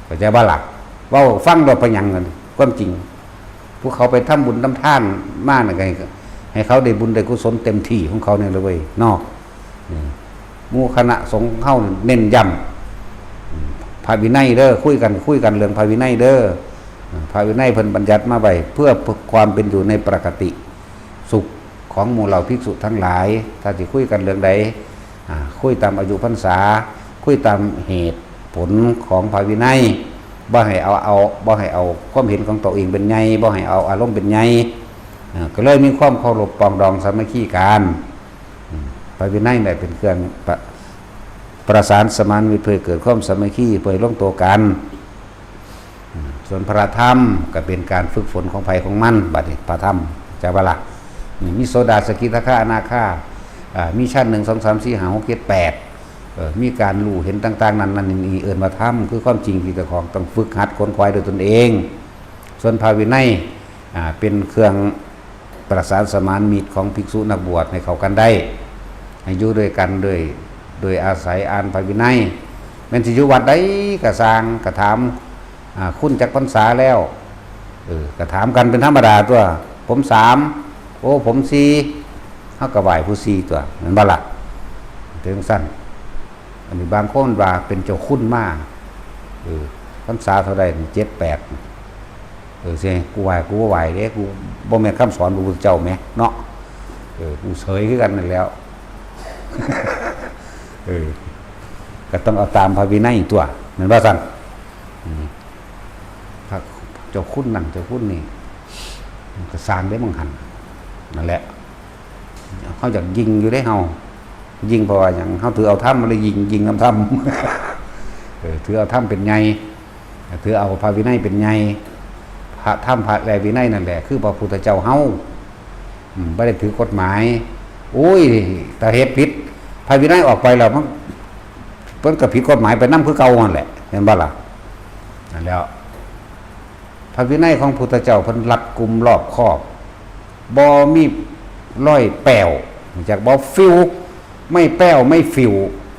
เข้าใจบ่ล่ะ เว้าฟังโลด เป็นหยังนั่น ความจริง ผู้เขาไปทำบุญทำทานมาน่ะ ให้ ให้เขาได้บุญได้กุศลเต็มที่ของเขาเนี่ยเลยเว้ยเนาะ อืม หมู่คณะสงฆ์เฮาเน้นย้ำ อืม พระวินัยเด้อ คุยกัน คุยกันเรื่องพระวินัยเด้อ อ่า พระวินัยเพิ่นบัญญัติมาไว้เพื่อความเป็นอยู่ในปกติสุขของหมู่เหล่าภิกษุทั้งหลาย ถ้าสิคุยกันเรื่องใด อ่า คุยตามอายุพรรษา คุยตามเหตุผลของพระวินัย บ่ให้เอา เอา บ่ให้เอาความเห็นของตัวเองเป็นใหญ่ บ่ให้เอาอารมณ์เป็นใหญ่ อ่า ก็เลยมีความเคารพปรองดองสามัคคีกัน อืม พระวินัยได้เป็นเครื่องประ ประสานสมานมิตรเพื่อให้เกิดความสามัคคี เพื่อให้ลงตัวกัน อืม ส่วนพระธรรมก็เป็นการฝึกฝนของไผของมัน บัดนี้พระธรรม จักบ่ล่ะ นี่มีโสดา สกิทาคา อนาคา อ่า มีชั้นหนึ่ง สอง สาม สี่ ห้า หก เจ็ด แปด เอ่อ มีการรู้เห็นต่างๆ นั่นนั่นนี่ เอิ้นว่าธรรม คือความจริงที่เจ้าของต้องฝึกหัดขนขวายด้วยตนเอง ส่วนพระวินัย อ่า เป็นเครื่องประสานสมานมิตรของภิกษุนักบวชให้เข้ากันได้ ให้อยู่ด้วยกันโดย โดยอาศัยอ่านพระวินัย แม่นสิอยู่วัดใดก็ซ่าง ก็ถาม อ่า คุณจักพรรษาแล้ว เออ ก็ถามกันเป็นธรรมดาตัว ผมสาม โอ้ ผมสี่ เฮาก็ไหว้ผู้สี่ตัว แม่นบ่ล่ะ ถึงซั่น อันนี้บางคนว่าเป็นเจ้าคุณมา เออ พรรษาเท่าใดนี่ เจ็ด แปด เออ สิให้กูไหว้ กูบ่ไหว้เด้ กูบ่แม่นคำสอนพระพุทธเจ้าแหมเนาะ เออ กูเสยคือกันนั่นแหล้ว เออ ก็ต้องเอาตามพระวินัยตัว แม่นบ่ซั่น อืม พระเจ้าคุณนั่นเจ้าคุณนี่ มันก็ซ่างเด้ มึงหั่น นั่นแหละ เฮาอยากยิ่งอยู่เด้เฮา ยิ่งเพราะว่าหยัง เฮาถือเอาธรรมมาเลยยิ่ง ยิ่งนำธรรม เออ ถือเอาธรรมเป็นใหญ่ ถือเอาพระวินัยเป็นใหญ่ พระธรรม พระ และวินัยนั่นแหละ คือพระพุทธเจ้าเฮา อืม บ่ได้ถือกฎหมาย โอ้ย ถ้าเฮ็ดผิด พระวินัยออกไปแล้ว มัน มันก็ผิดกฎหมายไปนำคือเก่าหั่นแหละ เห็นบ่ล่ะ นั่นแหล้ว พระวินัยของพุทธเจ้าเพิ่นรัดกุมรอบคอบ บ่มีรอยแป้ว รู้จักบ่ ฟิว ไม่แป้ว ไม่ฟิว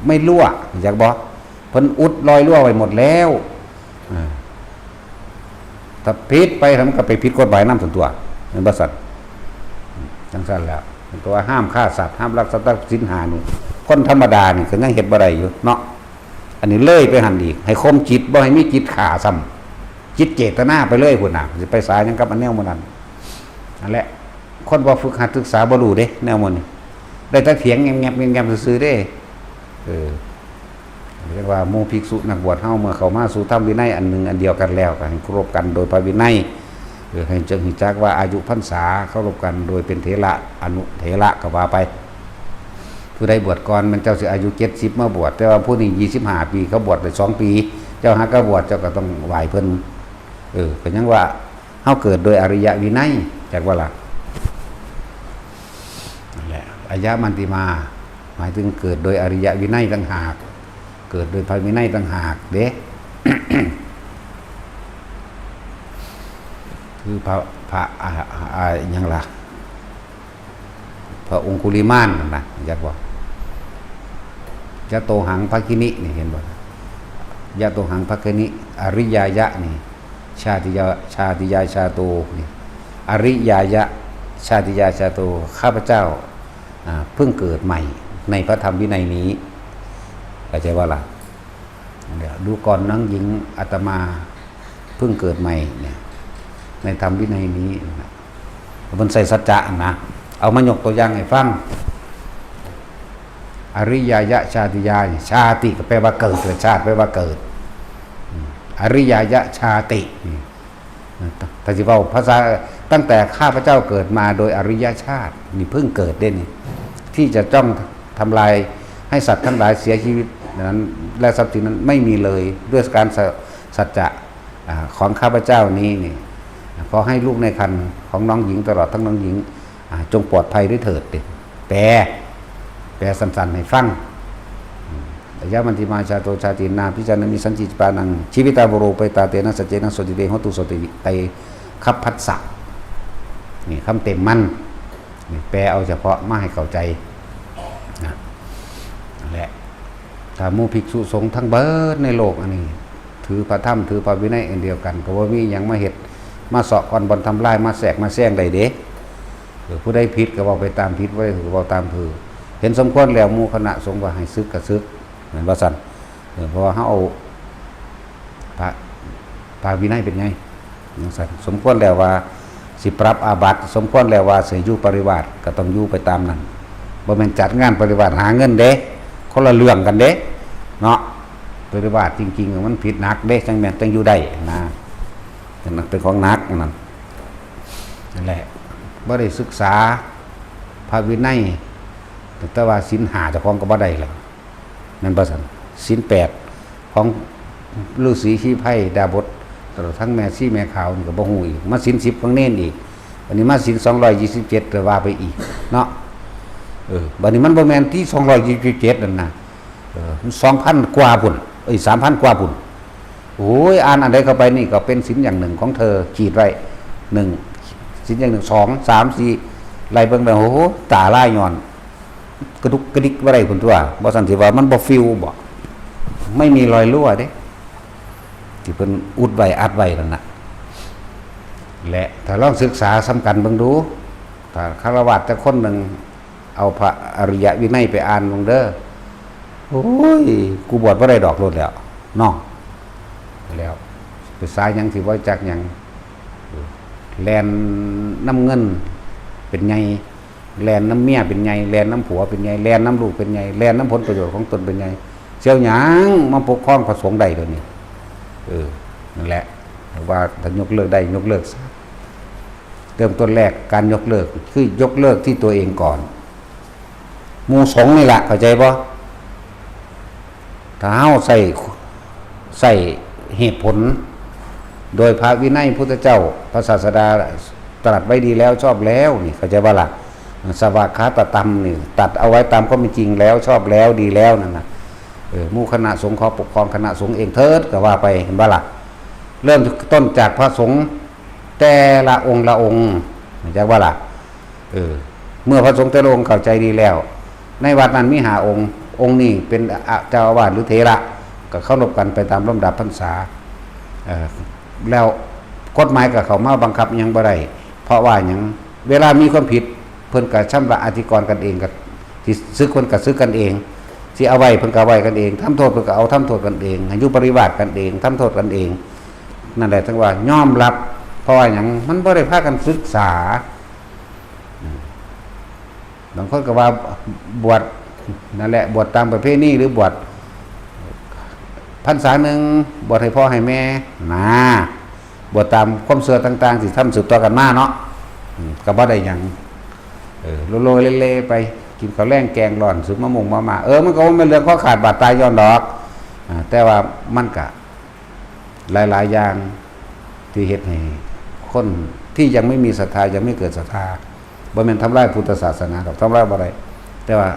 ไม่รั่ว รู้จักบ่ เพิ่นอุดรอยรั่วไว้หมดแล้ว อ่า ถ้าผิดไป มันก็ไปผิดกฎหมายนำซั่นตั๊ว แม่นบ่ซั่น จังซั่นแหล้ว เพิ่นก็ว่าห้ามฆ่าสัตว์ ห้ามลักทรัพย์ ศีลห้านี่ คนธรรมดานี่ก็ยังเฮ็ดบ่ได้อยู่เนาะ อันนี้เลยไปหั่นอีก ให้ข่มจิต บ่ให้มีจิตฆ่าซ้ำ จิตเจตนาไปเลยพุ้นน่ะ สิไปสาหยังกับอันแนวหมู่นั้น นั่นแหละ คนบ่ฝึกหัดศึกษาบ่รู้เด้ แนวหมู่นี้ ได้แต่เถียงแงบๆ แงบๆ ซื่อๆ เด้ เออ เรียกว่าหมู่ภิกษุนักบวชเฮา เมื่อเข้ามาสู่ธรรมวินัยอันหนึ่งอันเดียวกันแล้ว ก็ให้เคารพกันโดยพระวินัย เออ ให้จัก ให้จักว่าอายุพรรษา เคารพกันโดยเป็นเถระ อนุเถระก็ว่าไป ผู้ใดบวชก่อน มันเจ้าสิอายุเจ็ดสิบมาบวช แต่ว่าผู้นี้ยี่สิบห้าปี เขาบวชได้สองปี เจ้าหากก็บวช เจ้าก็ต้องไหว้เพิ่น เออ ก็ยังว่าเฮาเกิดโดยอริยวินัย จักว่าล่ะ นั่นแหละ อายะมันติมา หมายถึงเกิดโดยอริยวินัยต่างหาก เกิดโดยพระวินัยต่างหากเด้ คือพระ พระ อ่า อ่า อ่า หยังล่ะ พระองคุลิมานนั่นนะ จักว่า ยะโตหังภะคินิ นี่เห็นบ่ ยะโตหังภะคินิ อริยายะนี่ ชาติยา ชาติยาชาโต นี่ อริยายะ ชาติยาชาโต ข้าพเจ้า อ่า เพิ่งเกิดใหม่ในพระธรรมวินัยนี้ เข้าใจว่าล่ะ เดี๋ยวดูก่อนน้องหญิง อาตมาเพิ่งเกิดใหม่เนี่ย ในธรรมวินัยนี้นะ มันใส่สัจจะนะ เอามายกตัวอย่างให้ฟัง อริยายะชาติยา ชาติก็แปลว่าเกิด ชาติแปลว่าเกิด อืม อริยายะชาติ อืม ถ้าสิเว้าภาษา ตั้งแต่ข้าพเจ้าเกิดมาโดยอริยชาติ นี่เพิ่งเกิดได้นี่ ที่จะต้องทำลายให้สัตว์ทั้งหลายเสียชีวิตนั้น และทรัพย์สินนั้นไม่มีเลย ด้วยการสัจ สัจจะ อ่า ของข้าพเจ้านี้นี่ ขอให้ลูกในครรภ์ของน้องหญิงตลอดทั้งน้องหญิง อ่า จงปลอดภัยด้วยเถิด แปล แปลสั้นๆให้ฟัง อายะมันติมา ชาโตชาตินา พิจารณามิสันติปานัง ชีวิตาบุโรเปตาเตนะสัจเจนะโสติเตโหตุโสติเต คัพพัสสะ นี่คำเต็มมัน นี่แปลเอาเฉพาะมาให้เข้าใจนะ นั่นแหละ ถ้าหมู่ภิกษุสงฆ์ทั้งเบิดในโลกอันนี้ ถือพระธรรม ถือพระวินัยอันเดียวกัน ก็บ่มีหยังมาเฮ็ด มาเซาะก้อนบ่อนทำลาย มาแทรกมาแซงได้เด้ เออ ผู้ใดผิดก็เว้าไปตามผิด ผู้ใดถูกก็เว้าตามถูก เห็นสมควรแล้วหมู่คณะสงฆ์ว่าให้สึกก็สึก แม่นบ่ซั่น เออ เพราะว่าเฮาเอาพระ พระวินัยเป็นไง จั่งซั่น สมควรแล้วว่าสิปรับอาบัติ สมควรแล้วว่าสิอยู่ปริวาส ก็ต้องอยู่ไปตามนั้น บ่แม่นจัดงานปริวาสหาเงินเด้ คนละเรื่องกันเด้ เนาะ ปริวาสจริงๆ มันผิดหนักเด้ จั่งแม่นจั่งอยู่ได้นะ นั่นเป็นของหนักนั่น นั่นแหละ บ่ได้ศึกษาพระวินัย แต่ว่าศีลห้าเจ้าของก็บ่ได้แล้ว แม่นบ่ซั่น ศีลแปดของฤๅษีชีไพรดาบส ตลอดทั้งแม่ชีแม่ขาวนี่ก็บ่ฮู้อีก มาศีลสิบของเณรอีก อันนี้มาศีลสองร้อยยี่สิบเจ็ด ก็ว่าไปอีกเนาะ เออ บัดนี้มันบ่แม่นที่สองร้อยยี่สิบเจ็ดนั่นนะ เออ มันสองพันกว่าพุ้น เอ้ย สามพันกว่าพุ้น โอ้ย อ่านอันใดเข้าไปนี่ก็เป็นศีลอย่างหนึ่งของเธอ ขีดไว้ หนึ่ง ศีลอย่างหนึ่ง สอง สาม สี่ ไล่เบิ่งไป โอ้โห ตาลายย้อน กระดุกกระดิกบ่ได้พุ้นตั๊ว บ่ซั่นสิว่ามันบ่ฟิวบ่ ไม่มีรอยรั่วเด้ ที่เพิ่นอุดไว้อัดไว้นั่นน่ะ และถ้าลองศึกษาส่ำกันเบิ่งดู ถ้าฆราวาสจักคนหนึ่งเอาพระอริยวินัยไปอ่านเบิ่งเด้อ โอ้ย กูบวชบ่ได้ดอกโลดแล้ว เนาะ แล้ว ไปสายหยังสิบ่จักหยัง แล่นนำเงินเป็นใหญ่ แล่นนำเมียเป็นใหญ่ แล่นนำผัวเป็นใหญ่ แล่นนำลูกเป็นใหญ่ แล่นนำผลประโยชน์ของตนเป็นใหญ่ สิเอาหยังมาปกครองพระสงฆ์ได้เดี๋ยวนี้ เออ นั่นแหละ ว่าถ้ายกเลิกได้ยกเลิกซะ เริ่มต้นแรกการยกเลิก คือยกเลิกที่ตัวเองก่อน หมู่สงฆ์นี่แหละ เข้าใจบ่ ถ้าเฮาใส่ ใส่เหตุผล โดยพระวินัยพุทธเจ้า พระศาสดาตรัสไว้ดีแล้วชอบแล้วนี่ เข้าใจบ่ล่ะ สวากขาตธรรมนี่ ตัดเอาไว้ตามความเป็นจริงแล้วชอบแล้วดีแล้วนั่นน่ะ เออ หมู่คณะสงฆ์ขอปกครองคณะสงฆ์เองเถิด ก็ว่าไป เห็นบ่ล่ะ เริ่มต้นจากพระสงฆ์แต่ละองค์ละองค์ เข้าใจบ่ล่ะ เออ เมื่อพระสงฆ์แต่ละองค์เข้าใจดีแล้ว ในวัดนั้นมีห้าองค์ องค์นี้เป็นเจ้าอาวาสหรือเถระ ก็เคารพกันไปตามลำดับพรรษา เอ่อ แล้วกฎหมายก็เข้ามาบังคับหยังบ่ได้ เพราะว่าหยัง เวลามีความผิด เพิ่นก็ชำระอธิกรณ์กันเอง ก็สิสึกเพิ่นก็สึกกันเอง สิเอาไว้เพิ่นก็เอาไว้กันเอง ทำโทษเพิ่นก็เอาทำโทษกันเอง ให้อยู่ปริวาสกันเอง ทำโทษกันเอง นั่นแหละถึงว่ายอมรับ เพราะว่าหยัง มันบ่ได้พากันศึกษา อืม บางคนก็ว่าบวชนั่นแหละ บวชตามประเพณี หรือบวชพรรษาหนึ่ง บวชให้พ่อให้แม่ นะ บวชตามความเชื่อต่างๆ ที่ทำสืบต่อกันมาเนาะ อืม ก็บ่ได้หยัง เออ โลโลเลเลไป กินข้าวแลงแกงร้อน ซื้อมะม่วงมาม่า เออ มันก็บ่แม่นเรื่องคอขาดบาดตายย้อนดอก อ่า แต่ว่ามันก็หลายๆอย่างที่เฮ็ดให้คนที่ยังไม่มีศรัทธา ยังไม่เกิดศรัทธา บ่แม่นทำลายพุทธศาสนาดอก ทำลายบ่ได้ แต่ว่า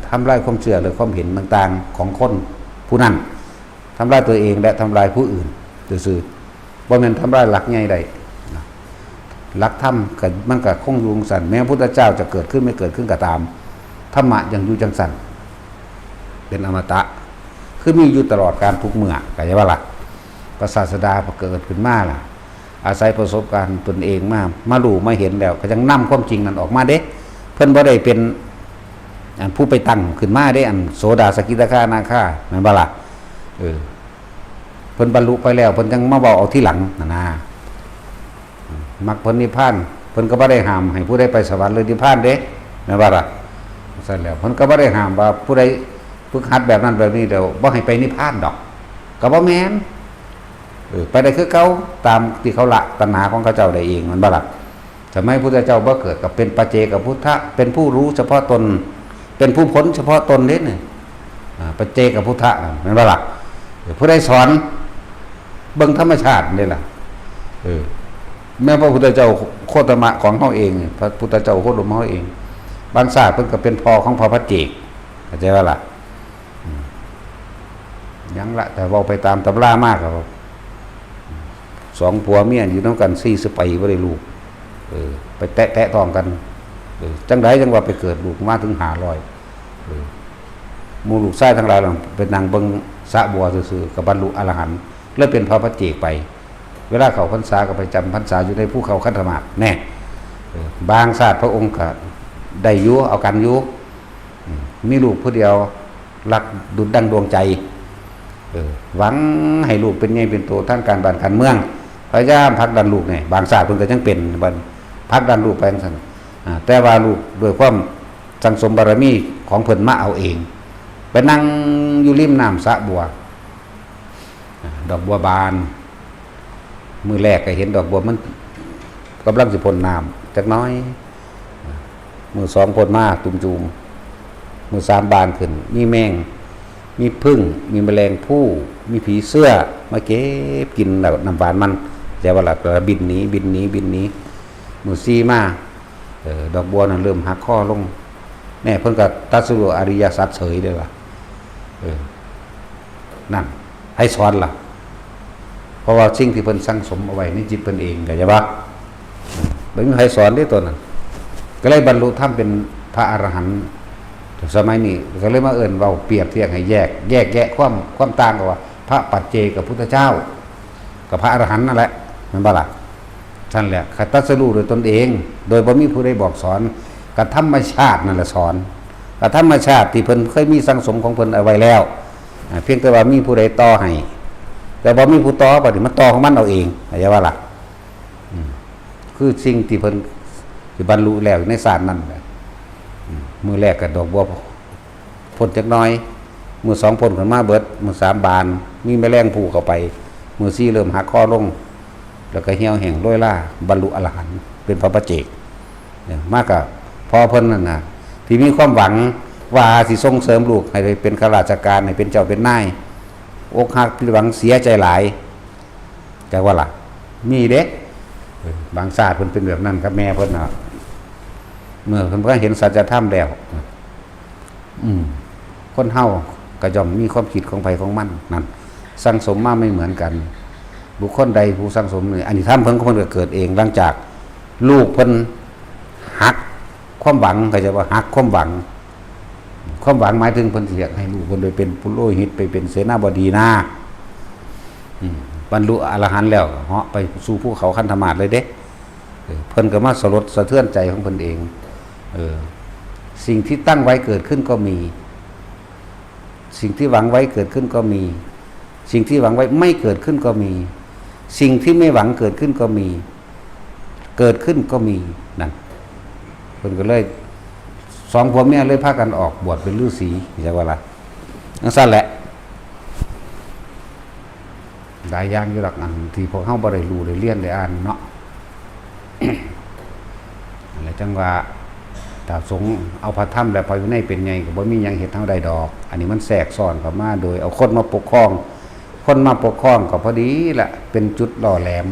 ทำลายความเชื่อหรือความเห็นต่างๆของคนผู้นั้น ทำลายตัวเองและทำลายผู้อื่นซื่อๆ บ่แม่นทำลายหลักใหญ่ได้นะ หลักธรรมก็มันก็คงอยู่จั่งซั้น แม้พระพุทธเจ้าจะเกิดขึ้นไม่เกิดขึ้นก็ตาม ธรรมะยังอยู่จั่งซั้น เป็นอมตะ คือมีอยู่ตลอดกาลทุกเมื่อ เข้าใจบ่ล่ะ พระศาสดาพอเกิดขึ้นมาล่ะ อาศัยประสบการณ์ตนเองมา มารู้มาเห็นแล้ว ก็ยังนำความจริงนั้นออกมาเด้ เพิ่นบ่ได้เป็น อันผู้ไปตั้งขึ้นมาเด้ อันโสดา สกิทาคา อนาคา แม่นบ่ล่ะ เออ เพิ่นบรรลุไปแล้ว เพิ่นจั่งมาเว้าเอาทีหลังนั่นนะ มรรคผลนิพพาน เพิ่นก็บ่ได้ห้ามให้ผู้ใดไปสวรรค์หรือนิพพานเด้ แม่นบ่ล่ะ ซั่นแล้ว เพิ่นก็บ่ได้ห้ามว่าผู้ใดฝึกหัดแบบนั้นแบบนี้แล้ว บ่ให้ไปนิพพานดอก ก็บ่แม่น เออ ไปได้คือเก่า ตามที่เขาละตัณหาของเขาเจ้าได้เอง แม่นบ่ล่ะ สมัยพุทธเจ้าบ่เกิด ก็เป็นปัจเจกพุทธะ เป็นผู้รู้เฉพาะตน เป็นผู้พ้นเฉพาะตนเด้เนี่ย อ่า ปัจเจกพุทธะน่ะ แม่นบ่ล่ะ เออ ผู้ใดสอน เบิ่งธรรมชาตินี่ล่ะ เออ แม้พระพุทธเจ้าโคตมะของเฮาเอง พระพุทธเจ้าโคตมะเฮาเอง บางชาติเพิ่นก็เป็นพ่อของพระปัจเจก เข้าใจบ่ล่ะ อืม หยังละ แต่เว้าไปตามตำรามาก็ สองผัวเมียอยู่นำกัน สี่สิบปีบ่ได้ลูก เออ ไปแตะๆต้องกัน เออ จั่งใดจั่งว่าไปเกิดลูกมาถึงห้าร้อย เออ หมู่ลูกชายทั้งหลายล่ะ ไปนั่งเบิ่งสระบัวซื่อๆ ก็บรรลุอรหันต์ เลยเป็นพระปัจเจกไป เวลาเข้าพรรษาก็ไปจำพรรษาอยู่ในภูเขาคันธมาศ แน่ เออ บางชาติพระองค์ก็ได้อยู่ เอากันอยู่ อืม มีลูกผู้เดียว รักดุจดังดวงใจ เออ หวังให้ลูกเป็นใหญ่เป็นโตทางการบ้านการเมือง พยายามผลักดันลูกเนี่ย บางชาติเพิ่นก็ยังเป็น บัดผลักดันลูกไปจั่งซั้น อ่า แต่ว่าลูกด้วยความสั่งสมบารมีของเพิ่นมาเอาเอง ไปนั่งอยู่ริมน้ำสระบัว อ่า ดอกบัวบาน มื้อแรกก็เห็นดอกบัวมันกำลังสิพ่นน้ำจักหน่อย มื้อสองพ่นมาตุ่มจูม มื้อสามบานขึ้น มีแมง มีผึ้ง มีแมลงภู่ มีผีเสื้อมาเก็บกินน้ำหวานมัน แต่ว่าละบินหนี บินหนี บินหนี มื้อสี่มา เออ ดอกบัวนั่นเริ่มหักข้อลง แน่ เพิ่นก็ตรัสรู้อริยสัจเฉยเลยว่ะ เออ นั่น ไผสอนล่ะ เพราะว่าสิ่งที่เพิ่นสั่งสมเอาไว้ในจิตเพิ่นเอง เข้าใจบ่ บ่มีไผสอนเด้ตัวนั้น ก็เลยบรรลุธรรมเป็นพระอรหันต์ สมัยนี้ก็เลยมาเอิ้นเว้าเปรียบเทียบให้แยก แยกแยะความ ความต่างกันว่า พระปัจเจกพุทธเจ้า กับพระอรหันต์นั่นแหละ แม่นบ่ล่ะ นั่นแหละ คันตรัสรู้โดยตนเอง โดยบ่มีผู้ใดบอกสอน กับธรรมชาตินั่นแหละสอน กับธรรมชาติที่เพิ่นเคยมีสั่งสมของเพิ่นเอาไว้แล้ว อ่า เพียงแต่ว่ามีผู้ใดต่อให้ แต่บ่มีผู้ต่อ บัดนี้มันต่อของมันเอาเอง เข้าใจบ่ล่ะ อืม คือสิ่งที่เพิ่นสิบรรลุแล้วในชาตินั้นแหละ อืม มื้อแรกก็ดอกบัว พ่นจักหน่อย มื้อสองพ่นขึ้นมาเบิด มื้อสามบาน มีแมลงภู่เข้าไป มื้อสี่เริ่มหักคอลง แล้วก็เหี่ยวแห้งโรยรา บรรลุอรหันต์ เป็นพระปัจเจก เนี่ย มาก็พ่อเพิ่นนั่นน่ะ ที่มีความหวังว่าสิส่งเสริมลูกให้ได้เป็นข้าราชการ ให้เป็นเจ้าเป็นนาย อกหักผิดหวังเสียใจหลาย จักว่าล่ะ มีเด้ เออ บางชาติเพิ่นเป็นแบบนั้นกับแม่เพิ่นน่ะ เมื่อเพิ่นก็เห็นสัจธรรมแล้ว อืม คนเฮาก็ย่อมมีความคิดของไผของมันนั่น สั่งสมมาไม่เหมือนกัน บุคคลใดผู้สั่งสมนี่ อันนี้ธรรมเพิ่นของเพิ่นก็เกิดเอง หลังจากลูกเพิ่นหักความหวัง เข้าใจว่าหักความหวัง ความหวังหมายถึงเพิ่นสิอยากให้ลูกเพิ่นไปเป็นปุโรหิต ไปเป็นเสนาบดีนา อืม บรรลุอรหันต์แล้วเหาะไปสู่ภูเขาคันธมาศเลยเด้ เออ เพิ่นก็มาสลดสะเทือนใจของเพิ่นเอง เออ สิ่งที่ตั้งไว้เกิดขึ้นก็มี สิ่งที่หวังไว้เกิดขึ้นก็มี สิ่งที่หวังไว้ไม่เกิดขึ้นก็มี สิ่งที่ไม่หวังเกิดขึ้นก็มี เกิดขึ้นก็มี นั่น เพิ่นก็เลย สองผัวเมียเลยพากันออกบวชเป็นฤาษี จักว่าล่ะ จั่งซั้นแหละ หลายอย่างอยู่ดอก อันที่พวกเฮาบ่ได้รู้ได้เรียนได้อ่านเนาะ นั่นแหละจั่งว่า ถ้าสงฆ์เอาพระธรรมและพระวินัยเป็นใหญ่ก็บ่มีหยังเฮ็ดเฮาได้ดอก อันนี้มันแทรกซ้อนเข้ามาโดยเอาคนมาปกครอง คนมาปกครองก็พอดีละ เป็นจุดหล่อแหลม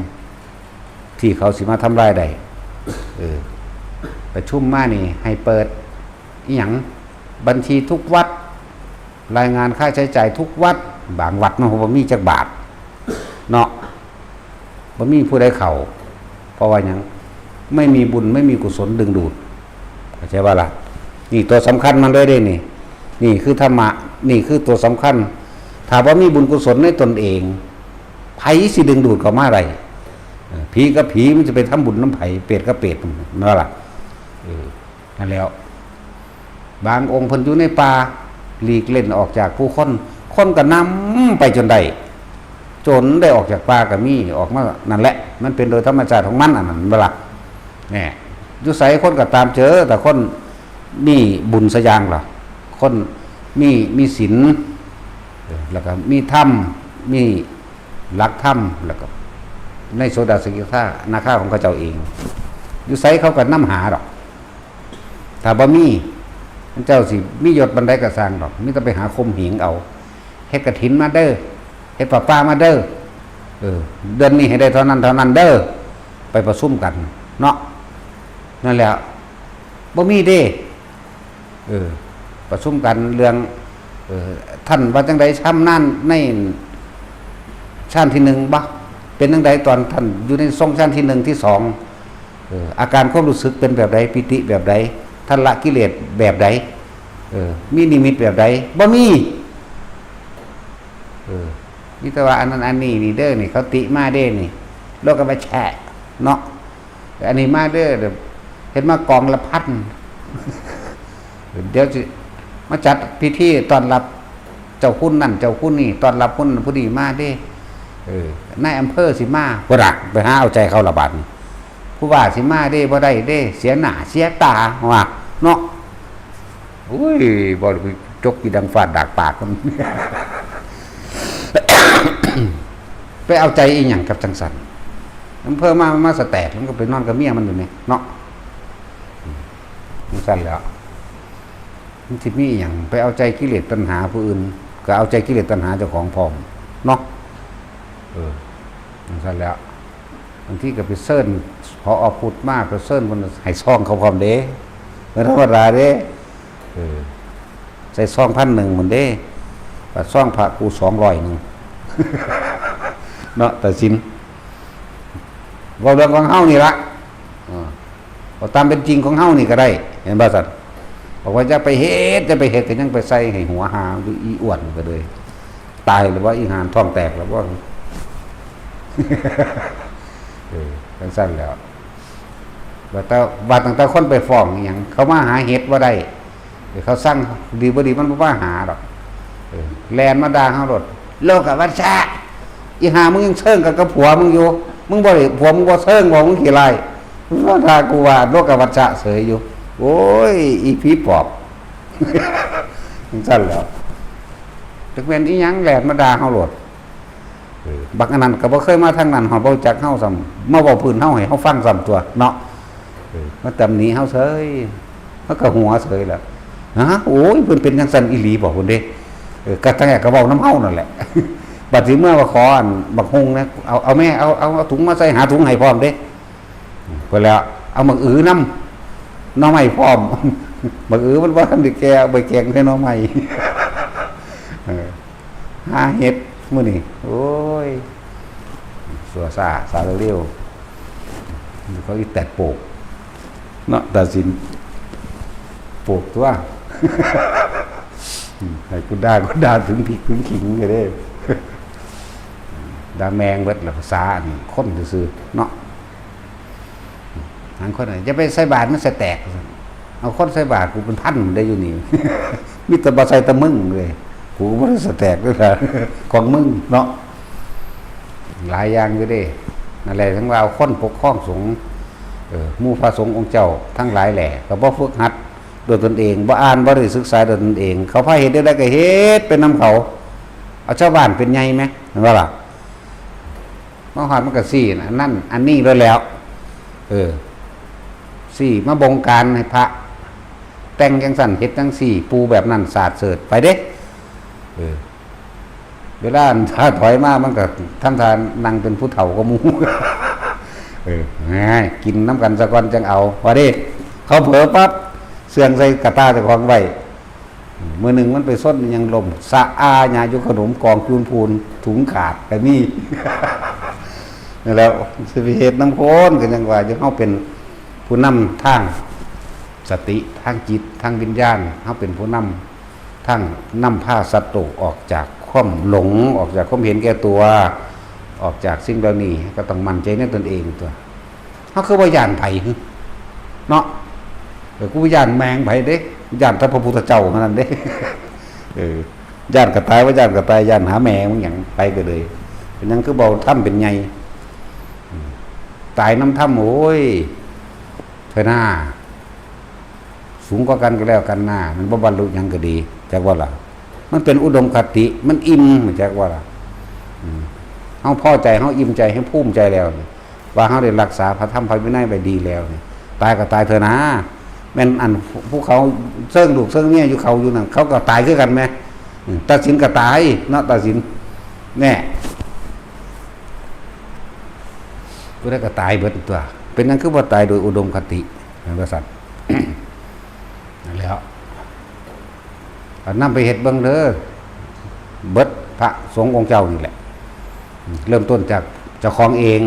ที่เขาสิมาทำลายได้ เออ ประชุมมานี่ให้เปิดอิหยัง บัญชีทุกวัด รายงานค่าใช้จ่ายทุกวัด บางวัดมันบ่มีจักบาท เนาะ บ่มีผู้ใดเข้า เพราะว่าหยัง ไม่มีบุญ ไม่มีกุศลดึงดูด เข้าใจบ่ล่ะ นี่ตัวสำคัญมันเลยเด้นี่ นี่คือธรรมะ นี่คือตัวสำคัญ ถ้าบ่มีบุญกุศลในตนเอง ไผสิดึงดูดเข้ามาได้ เออ ผีกับผีมันจะไปทำบุญนำไผ เปรตกับเปรต แม่นบ่ล่ะ เออ นั่นแหล้ว บางองค์เพิ่นอยู่ในป่า หลีกเล่นออกจากผู้คน คนก็นำไปจนได้ จนได้ออกจากป่าก็มี ออกมา นั่นแหละ มันเป็นโดยธรรมชาติของมัน อันนั้น แม่นบ่ล่ะ แหน่ อยู่ไสคนก็ตามเจอ แต่คนมีบุญสะอย่างล่ะ คนมี มีศีล เออ แล้วก็มีธรรม มีหลักธรรม แล้วก็ในโสดาสกิทานาคาของเขาเจ้าเอง อยู่ไสเขาก็นำหาดอก ถ้าบ่มี เจ้าสิมียศปานใดก็ซ่างดอก มีแต่ไปหาข่มเหงเอา เฮ็ดกฐินมาเด้อ เฮ็ดผ้าป่ามาเด้อ เออ เดือนนี้ให้ได้เท่านั้นเท่านั้นเด้อ ไปประชุมกัน เนาะ นั่นแหละ บ่มีเด้ เออ ประชุมกันเรื่อง เออ ท่านว่าจังใด ชำนาญในชั้นที่หนึ่งบ่ เป็นจังใดตอนท่านอยู่ในทรงชั้นที่หนึ่งที่สอง เออ อาการความรู้สึกเป็นแบบใด ปีติแบบใด ท่านละกิเลสแบบใด เออ มีนิมิตแบบใด บ่มี เออ มีแต่ว่าอันนั้นอันนี้นี่เด้อนี่ เขาติมาเด้อนี่ โลกวัชชะ เนาะ อันนี้มาเด้อ เดี๋ยวเห็นมากองละพัน เดี๋ยวสิมาจัดพิธีต้อนรับเจ้าคุณนั่นเจ้าคุณนี่ ต้อนรับคนผู้นี้มาเด้ เออ นายอำเภอสิมา พุ้นน่ะ ไปหาเอาใจเขาละบาดนี้ ผู้ว่าสิมาเด้ บ่ได้เด้ เสียหน้าเสียตา ว่า เนาะ อุ้ย บ่ได้ไปจกกี่ดังฟาดดากปากมัน ไปเอาใจอีหยังกับจังสัน อำเภอมา มาสแตก มันก็ไปนอนกับเมียมันอยู่นี่ เนาะ จังสันแหล้ว มันสิมีอีหยัง ไปเอาใจกิเลสตัณหาผู้อื่น ก็เอาใจกิเลสตัณหาเจ้าของพร้อม เนาะ เออ จังสันแหล้ว บางทีก็ไปเชิญ ผอ.พุทธมา ไปเชิญเพิ่นให้ซองเขาพร้อมเด้ บ่ธรรมดาเด้ เออ ใส่ซองพันหนึ่งพุ้นเด้ บัดซองพระกูสองร้อยหนึ่ง เนาะ ตาสิน เว้าเรื่องของเฮานี่ละ เออ เอาตามเป็นจริงของเฮานี่ก็ได้ เห็นบ่ซั่น บอกว่าอย่าไปเฮ็ด อย่าไปเฮ็ด ก็ยังไปใส่ให้หัวหาอยู่ อีอ้วนก็เลย ตายหรือว่าอีหานท้องแตกหรือว่า เออ จังซั่นแหล้ว ว่าแต่ ว่าตั้งแต่คนไปฟ้องอีหยัง เขามาหาเฮ็ดบ่ได้ เออ เขาสั่งดีบ่ดีมันบ่มาหาดอก เออ แล่นมาด่าเฮาโลด โลกวัชชะ อีห่ามึงยังเซิงกันกับผัวมึงอยู่ มึงบ่ได้ผัวมึงบ่เซิงบ่ มึงขี้ร้าย มึงมาด่ากูว่าโลกวัชชะเสยอยู่ โอ้ย อีผีปอบ จังซั่นแหล้ว จักแม่นอีหยังแล่นมาด่าเฮาโลด เออ บักอันนั้นก็บ่เคยมาทางนั้น ฮอดบ่รู้จักเฮาซ้ำ มาเว้าพื้นเฮาให้เฮาฟังซ้ำตั๊วเนาะ เออ มาตำหนิเฮาเสย เฮาก็หัวเสยแหละ ฮะ โอ้ย เพิ่นเป็นจังซั่นอีหลีบ่ พุ้นเด้ เออ ก็ตั้งแต่ก็เว้านำเฮานั่นแหละ บัดสิเมือว่าขออันบักฮุ่งนะ เอา เอาแม่ เอา เอา เอาถุงมาใส่ หาถุงให้พร้อมเด้ พุ้นแหล้ว เอาบักอือนำ หน่อไม้พร้อม บักอือมันบ่ทันได้แก่ เอาไปแกงใส่หน่อไม้ เออ หาเห็ดมื้อนี้ โอ้ย สัวซ่า สาเร็วๆ เขาอีแตดโปก เนาะ ตาสิน โปกตั๊ว อืม ให้กูด่า กูด่าถึงพริกถึงขิงก็ได้ ด่าแมงเบิดละ ภาษาอันคนซื่อๆ เนาะ หางคนน่ะ อย่าไปใส่บาตรมันสิแตก เอาคนใส่บาตรกูเป็นพันได้อยู่นี่ มีแต่บ่ใส่แต่มึงเลย กูก็บ่ได้สิแตกด้วยล่ะ ของมึงเนาะ หลายอย่างอยู่เด้ นั่นแหละ ถึงว่าเอาคนปกครองสงฆ์ เออ หมู่พระสงฆ์องค์เจ้าทั้งหลายแหละ ก็บ่ฝึกหัดด้วยตนเอง บ่อ่าน บ่ได้ศึกษาด้วยตนเอง เขาพาเฮ็ดได้ก็เฮ็ดไปนำเขา เอาชาวบ้านเป็นใหญ่ไหม เห็นบ่ล่ะ มาฮอดมันก็ซี้นะ อันนั้น อันนี้แล้วแล้ว เออ ซี้มาบงการให้พระ แต่งจังซั่น เฮ็ดจังซี่ ปู่แบบนั้น สาดเสิร์ชไปเด้ เออ เวลาถ้าถอยมา มันก็ทำท่านั่งเป็นผู้เฒ่ากว่าหมู่ เออ ง่าย กินนำกันซะก่อนจั่งเอา ว่าเด้ เขาเผลอปั๊บ เสื่องใส่กะตาเจ้าของไว้ มื้อหนึ่งมันไปซนอิหยังล้ม สะอาหญ้าอยู่ ขนมกองพูนๆ ถุงขาดก็มี นั่นแหล้ว สิไปเฮ็ดนำคน ก็ยังว่าอยู่ เฮาเป็นผู้นำทางสติ ทางจิต ทางวิญญาณ เฮาเป็นผู้นำทาง นำพาสัตว์โลกออกจากความหลง ออกจากความเห็นแก่ตัว ออกจากสิ่งเหล่านี้ ก็ต้องมั่นใจในตนเองตั๊ว เฮาคือบ่ย้านไผ เนาะ เออ กูบ่ย้านแม่งไผเด้ ย้านแต่พระพุทธเจ้าเท่านั้นเด้ เออ ย้านกะตาย บ่ย้านกะตาย ย้านหาแม่มึงหยัง ไปก็เลย เป็นหยังคือบ่เอาธรรมเป็นใหญ่ อืม ตายนำธรรม โอ้ย เถอะนา สูงกว่ากันก็แล้วกันนา มันบ่บรรลุหยังก็ดี จักว่าล่ะ มันเป็นอุดมคติ มันอิ่ม จักว่าล่ะ อืม เฮาพอใจ เฮาอิ่มใจ เฮาภูมิใจแล้วนี่ ว่าเฮาได้รักษาพระธรรมพระวินัยไว้ดีแล้วนี่ ตายก็ตายเถอะนา แม่นอันผู้เขาเซิงลูกเซิงเมียอยู่เขาอยู่นั่น เขาก็ตายคือกันแหม อืม ตัดสินก็ตายเนาะ ตัดสิน แน่ ผู้ใดก็ตายเบิดตั๊ว เป็นหยังคือบ่ตายโดยอุดมคติ แม่นว่าซั่น นั่นแหล้ว เอานำไปเฮ็ดเบิ่งเด้อ เบิดพระสงฆ์องค์เจ้านี่แหละ เริ่มต้นจากเจ้าของเอง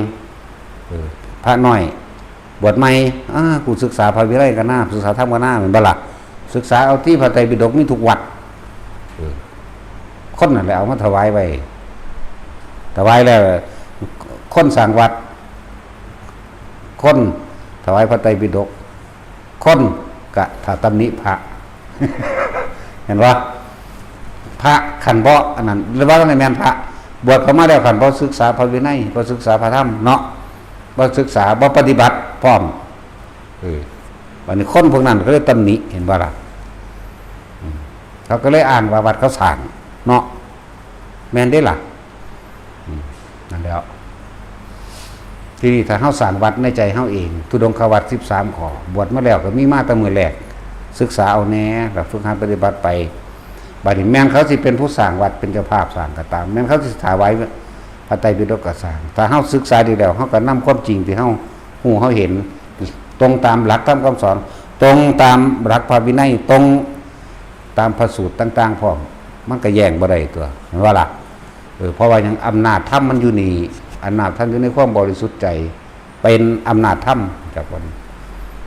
เออ พระน้อย บวชใหม่ อ่า กูศึกษาพระวินัยกันนา ศึกษาธรรมกันนา แม่นบ่ล่ะ ศึกษาเอาติ พระไตรปิฎกมีทุกวัด เออ คนนั่นแหละเอามาถวายไว้ ถวายแล้ว คนสร้างวัด คนถวายพระไตรปิฎก คนกะถ้าตำหนิพระ เห็นบ่ พระคันบ่อันนั้น หรือว่าในแม่นพระ บวชเข้ามาแล้วคันบ่ศึกษาพระวินัย บ่ศึกษาพระธรรมเนาะ บ่ศึกษา บ่ปฏิบัติพร้อม เออ บัดนี้คนพวกนั้นก็เลยตำหนิ เห็นบ่ล่ะ อืม เขาก็เลยอ้างว่าวัดเขาสร้างเนาะ แม่นเด้ล่ะ อืม นั่นแหล้ว ทีนี้ถ้าเฮาสร้างวัดในใจเฮาเอง ธุดงควัตรสิบสามข้อ บวชมาแล้วก็มีมาแต่มื้อแรก ศึกษาเอาแหน่ แล้วฝึกหัดปฏิบัติไป บัดนี้แม่นเขาสิเป็นผู้สร้างวัด เป็นเจ้าภาพสร้างก็ตาม แม่นเขาสิถวายพระไตรปิฎกก็สร้าง ถ้าเฮาศึกษาดีแล้ว เฮาก็นำความจริงที่เฮาฮู้เฮาเห็น ตรงตามหลักธรรมคำสอน ตรงตามหลักพระวินัย ตรงตามพระสูตรต่างๆพร้อม มันก็แย้งบ่ได้ตั๊ว แม่นบ่ล่ะ เออ เพราะว่าหยัง อำนาจธรรมมันอยู่นี่ อำนาจธรรมอยู่ในความบริสุทธิ์ใจ เป็นอำนาจธรรม จักว่า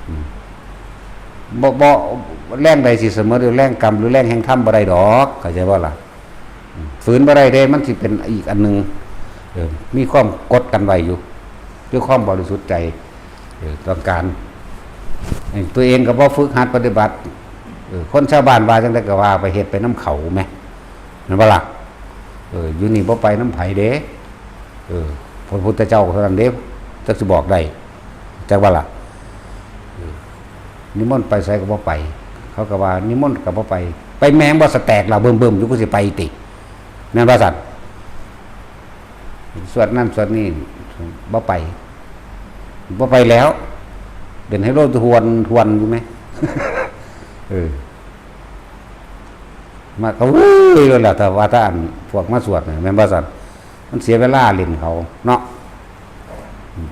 อืม บ่ บ่ แรงใดสิเสมอด้วยแรงกรรมหรือแรงแห่งธรรมบ่ได้ดอก เข้าใจบ่ล่ะ อืม ฝืนบ่ได้เด้ มันสิเป็นอีกอันหนึ่ง เออ มีความกดกันไว้อยู่ ด้วยความบริสุทธิ์ใจ เออ ต้องการ เออ ตัวเองก็บ่ฝึกหัดปฏิบัติ เออ คนชาวบ้านว่าจั่งใดก็ว่าไป เฮ็ดไปนำเขาแหม แม่นบ่ล่ะ เออ อยู่นี่บ่ไปนำไผเด้ เออ พระพุทธเจ้าเท่านั้นเด้ จักสิบอกได้ จักว่าล่ะ เออ นิมนต์ไปไสก็บ่ไป เขาก็ว่านิมนต์ก็บ่ไป ไปแม่งบ่สแตกล่ะ เบิ่มๆอยู่ กูสิไปติ แม่นว่าซั่น สวดนั่นสวดนี่ บ่ไป บ่ไปแล้ว เป็นไฮโลทวนทวนอยู่แหม เออ มาก็เว้ยแล้วล่ะ แต่ว่าถ้าอันพวกมาสวดน่ะ แม่นบ่ซั่น มันเสียเวลาเล่นเขาเนาะ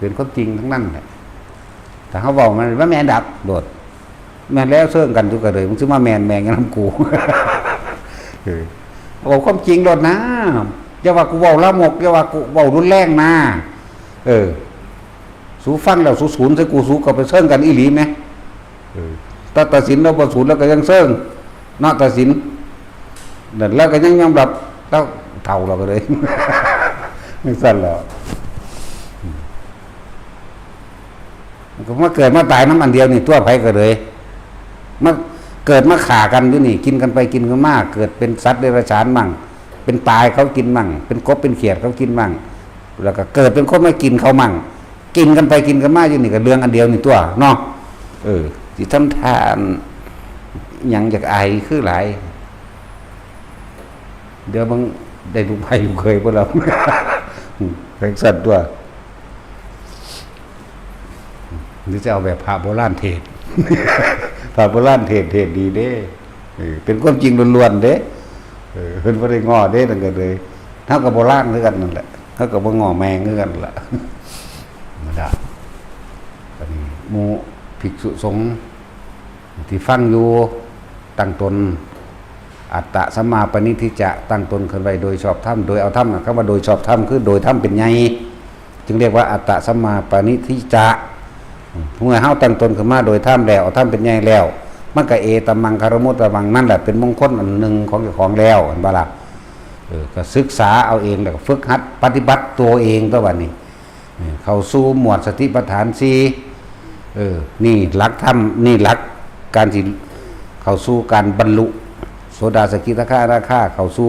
เป็นความจริงทั้งนั้นแหละ ถ้าเขาเว้ามัน มันแม่นดับโดด แม่นแล้วเซิงกันอยู่ก็เลย มึงสิมาแม่นแม่งนำกู เออ เอาความจริงโลดนะ อย่าว่ากูเว้าลามก อย่าว่ากูเว้ารุนแรงนะ เออ สูฟังแล้วสูศูนย์ใส่กู สูก็ไปเซิงกันอีหลีแหม เออ ถ้าตัดสินแล้วบ่ศูนย์แล้วก็ยังเซิง เนาะ ตัดสิน นั่นแล้วก็ยังยอมรับ แล้วเฒ่าแล้วก็เลย จั่งซั่นแหล้ว มันก็มาเกิดมาตายนำอันเดียวนี่ตั๊ว ไผก็เลย มาเกิดมาฆ่ากันอยู่นี่ กินกันไปกินกันมา เกิดเป็นสัตว์เดรัจฉานมั่ง เป็นปลาให้เขากินมั่ง เป็นกบเป็นเขียดเขากินมั่ง แล้วก็เกิดเป็นคนมากินเขามั่ง กินกันไปกินกันมาอยู่นี่ก็เรื่องอันเดียวนี่ตั๊วเนาะ เออ สิทำทานหยังอยากอายคือหลาย เดี๋ยวมึงได้ลูกไผลูกเขยบ่ล่ะ จั่งซั่นตั๊ว หรือจะเอาแบบพระโบราณเทศน์ พระโบราณเทศน์ เทศน์ดีเด้ เออ เป็นความจริงล้วนๆเด้ เออ เพิ่นบ่ได้ง้อเด้ นั่นก็เลย เฮาก็โบราณคือกันนั่นแหละ เฮาก็บ่ง้อแม่งคือกันล่ะ ธรรมดา บัดนี้หมู่ภิกษุสงฆ์ที่ฟังอยู่ ตั้งตน อัตตะสัมมาปณิธิจะ ตั้งตนขึ้นไว้โดยชอบธรรม โดยเอาธรรมนะ คำว่าโดยชอบธรรมคือโดยธรรมเป็นใหญ่ จึงเรียกว่าอัตตะสัมมาปณิธิจะ เมื่อเฮาตั้งตนขึ้นมาโดยธรรมแล้ว เอาธรรมเป็นใหญ่แล้ว มันก็เอตัมมังคารมุตตมัง นั่นแหละเป็นมงคลอันหนึ่งของเจ้าของแล้ว เห็นบ่ล่ะ เออ ก็ศึกษาเอาเอง แล้วก็ฝึกหัดปฏิบัติตัวเองตัวบัดนี้ เออ เข้าสู่หมวดสติปัฏฐานสี่ เออ นี่หลักธรรม นี่หลักการที่เข้าสู่การบรรลุ โสดาสกิทาคาอนาคา เข้าสู่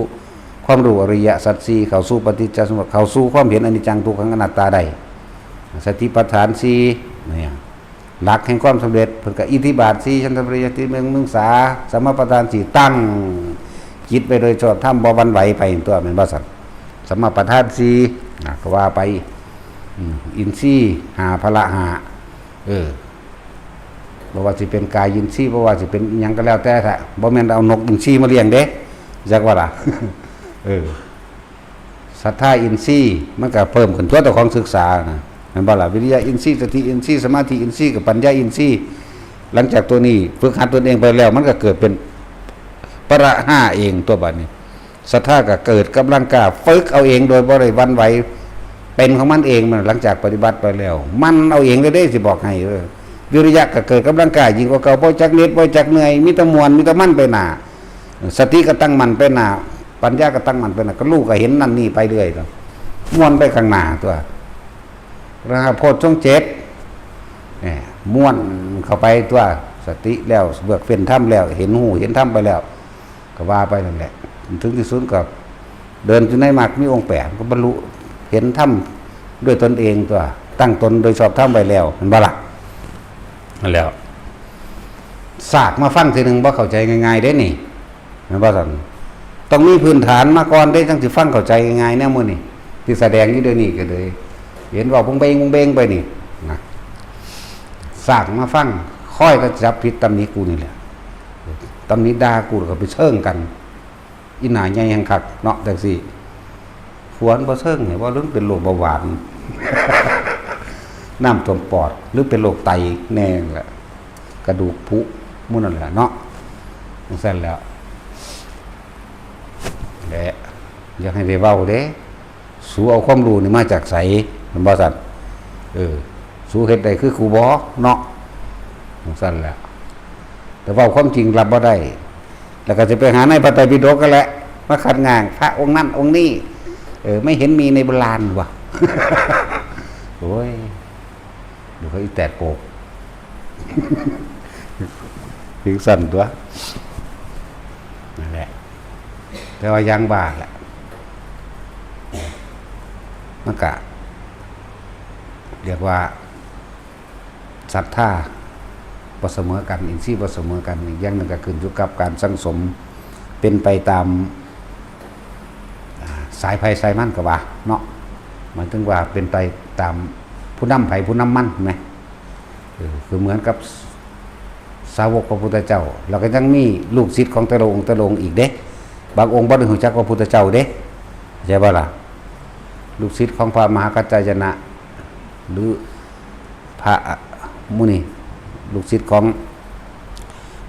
ความรู้อริยสัจสี่ เข้าสู่ปฏิจจสมุปบาท เข้าสู่ความเห็นอนิจจังทุกขังอนัตตาได้ สติปัฏฐานสี่ เนี่ย หลักแห่งความสำเร็จ เพิ่นก็อิทธิบาทสี่ ฉันทะปริญญา สติวิมังสา สัมมาปัฏฐานสี่ ตั้งจิตไปโดยชอบธรรม บ่หวั่นไหวไปตัว แม่นบ่ซั่น สัมมาปัฏฐานสี่ นะ ก็ว่าไป อืม อินทรีย์ห้า พละห้า เออ บ่ว่าสิเป็นกายินทรีย์ บ่ว่าสิเป็นอิหยังก็แล้วแต่ ถ้าบ่แม่นเอานกอินทรีมาเลี้ยงเด้ จักว่าล่ะ เออ ศรัทธาอินทรีย์ มันก็เพิ่มขึ้นตัวเจ้าของศึกษานะ แม่นบ่ล่ะ วิริยะอินทรีย์ สติอินทรีย์ สมาธิอินทรีย์ กับปัญญาอินทรีย์ หลังจากตัวนี้ฝึกหัดตนเองไปแล้ว มันก็เกิดเป็นพละห้าเองตัวบัดนี้ ศรัทธาก็เกิดกำลังกล้า ฝึกเอาเองโดยบ่ได้หวั่นไหว เป็นของมันเอง มันหลังจากปฏิบัติไปแล้ว มันเอาเองเลยเด้ สิบอกให้ เออ วิริยะก็เกิดกำลังกล้า ยิ่งกว่าเก่า บ่จักเหน็ด บ่จักเหนื่อย มีแต่ม่วน มีแต่มันไปหน้า สติก็ตั้งมั่นไปหน้า ปัญญาก็ตั้งมั่นไปหน้า ก็รู้ก็เห็นนั่นนี่ไปเรื่อยตัว ม่วนไปข้างหน้าตัว นะฮะ โพชฌงค์เจ็ด เนี่ย ม่วนเข้าไปตัว สติแล้ว เบือกเฟ้นธรรมแล้ว เห็นฮู้เห็นธรรมไปแล้ว ก็ว่าไปนั่นแหละ ถึงที่สุดก็เดินอยู่ในมรรค มีองค์แปด ก็บรรลุเห็นธรรมด้วยตนเองตัว ตั้งตนโดยชอบธรรมไว้แล้ว เห็นบ่ล่ะ นั่นแหล้ว สากมาฟังทีหนึ่งบ่เข้าใจง่ายๆเด้นี่ แม่นบ่ซั่น ต้องมีพื้นฐานมาก่อนเด้ จั่งสิฟังเข้าใจง่ายๆ แนวมื้อนี้ ที่แสดงอยู่เดี๋ยวนี้ก็เลย เห็นเว้าบงเบงบงเบงไปนี่นะ สากมาฟัง คอยก็จับผิดตำหนิกูนี่แหละ ตำหนิด่ากูแล้วก็ไปเชิงกัน อีหน้าใหญ่แฮงคักเนาะ จั่งซี้ ผัวมันบ่เชิงให้ว่า หรือเป็นโรคเบาหวาน น้ำท่วมปอด หรือเป็นโรคไตแน่แหละ กระดูกผุหมู่นั่นแหละเนาะ จั่งซั่นแหล้ว และอยากให้ได้เว้าเด้ สูเอาความรู้นี่มาจากไส แม่นบ่ซั่น เออ สูเฮ็ดได้คือกูบ่เนาะ จั่งซั่นแหละ แต่เว้าความจริงรับบ่ได้ แล้วก็สิไปหาในพระไตรปิฎกกันแหละ มาคัดง้างพระองค์นั้นองค์นี้ เออ ไม่เห็นมีในโบราณว่ะ โอ้ย ดูเขาอีแตกโปก ถึงสั่นตัว นั่นแหละ แต่ว่ายังบ้าแหละ มันกะ เรียกว่า ศรัทธาบ่เสมอกัน อินทรีย์บ่เสมอกัน อีกอย่างหนึ่งก็ขึ้นอยู่กับการสั่งสม เป็นไปตาม อ่า สายไผสายมันก็ว่าเนาะ หมายถึงว่าเป็นไปตามผู้นำไผผู้นำมันแหม เออ คือเหมือนกับสาวกพระพุทธเจ้า แล้วก็ยังมีลูกศิษย์ของแต่ละองค์แต่ละองค์อีกเด้ บางองค์บ่ได้รู้จักพระพุทธเจ้าเด้ เข้าใจบ่ล่ะ ลูกศิษย์ของพระมหากัจจายนะ หรือพระมุนี ลูกศิษย์ของ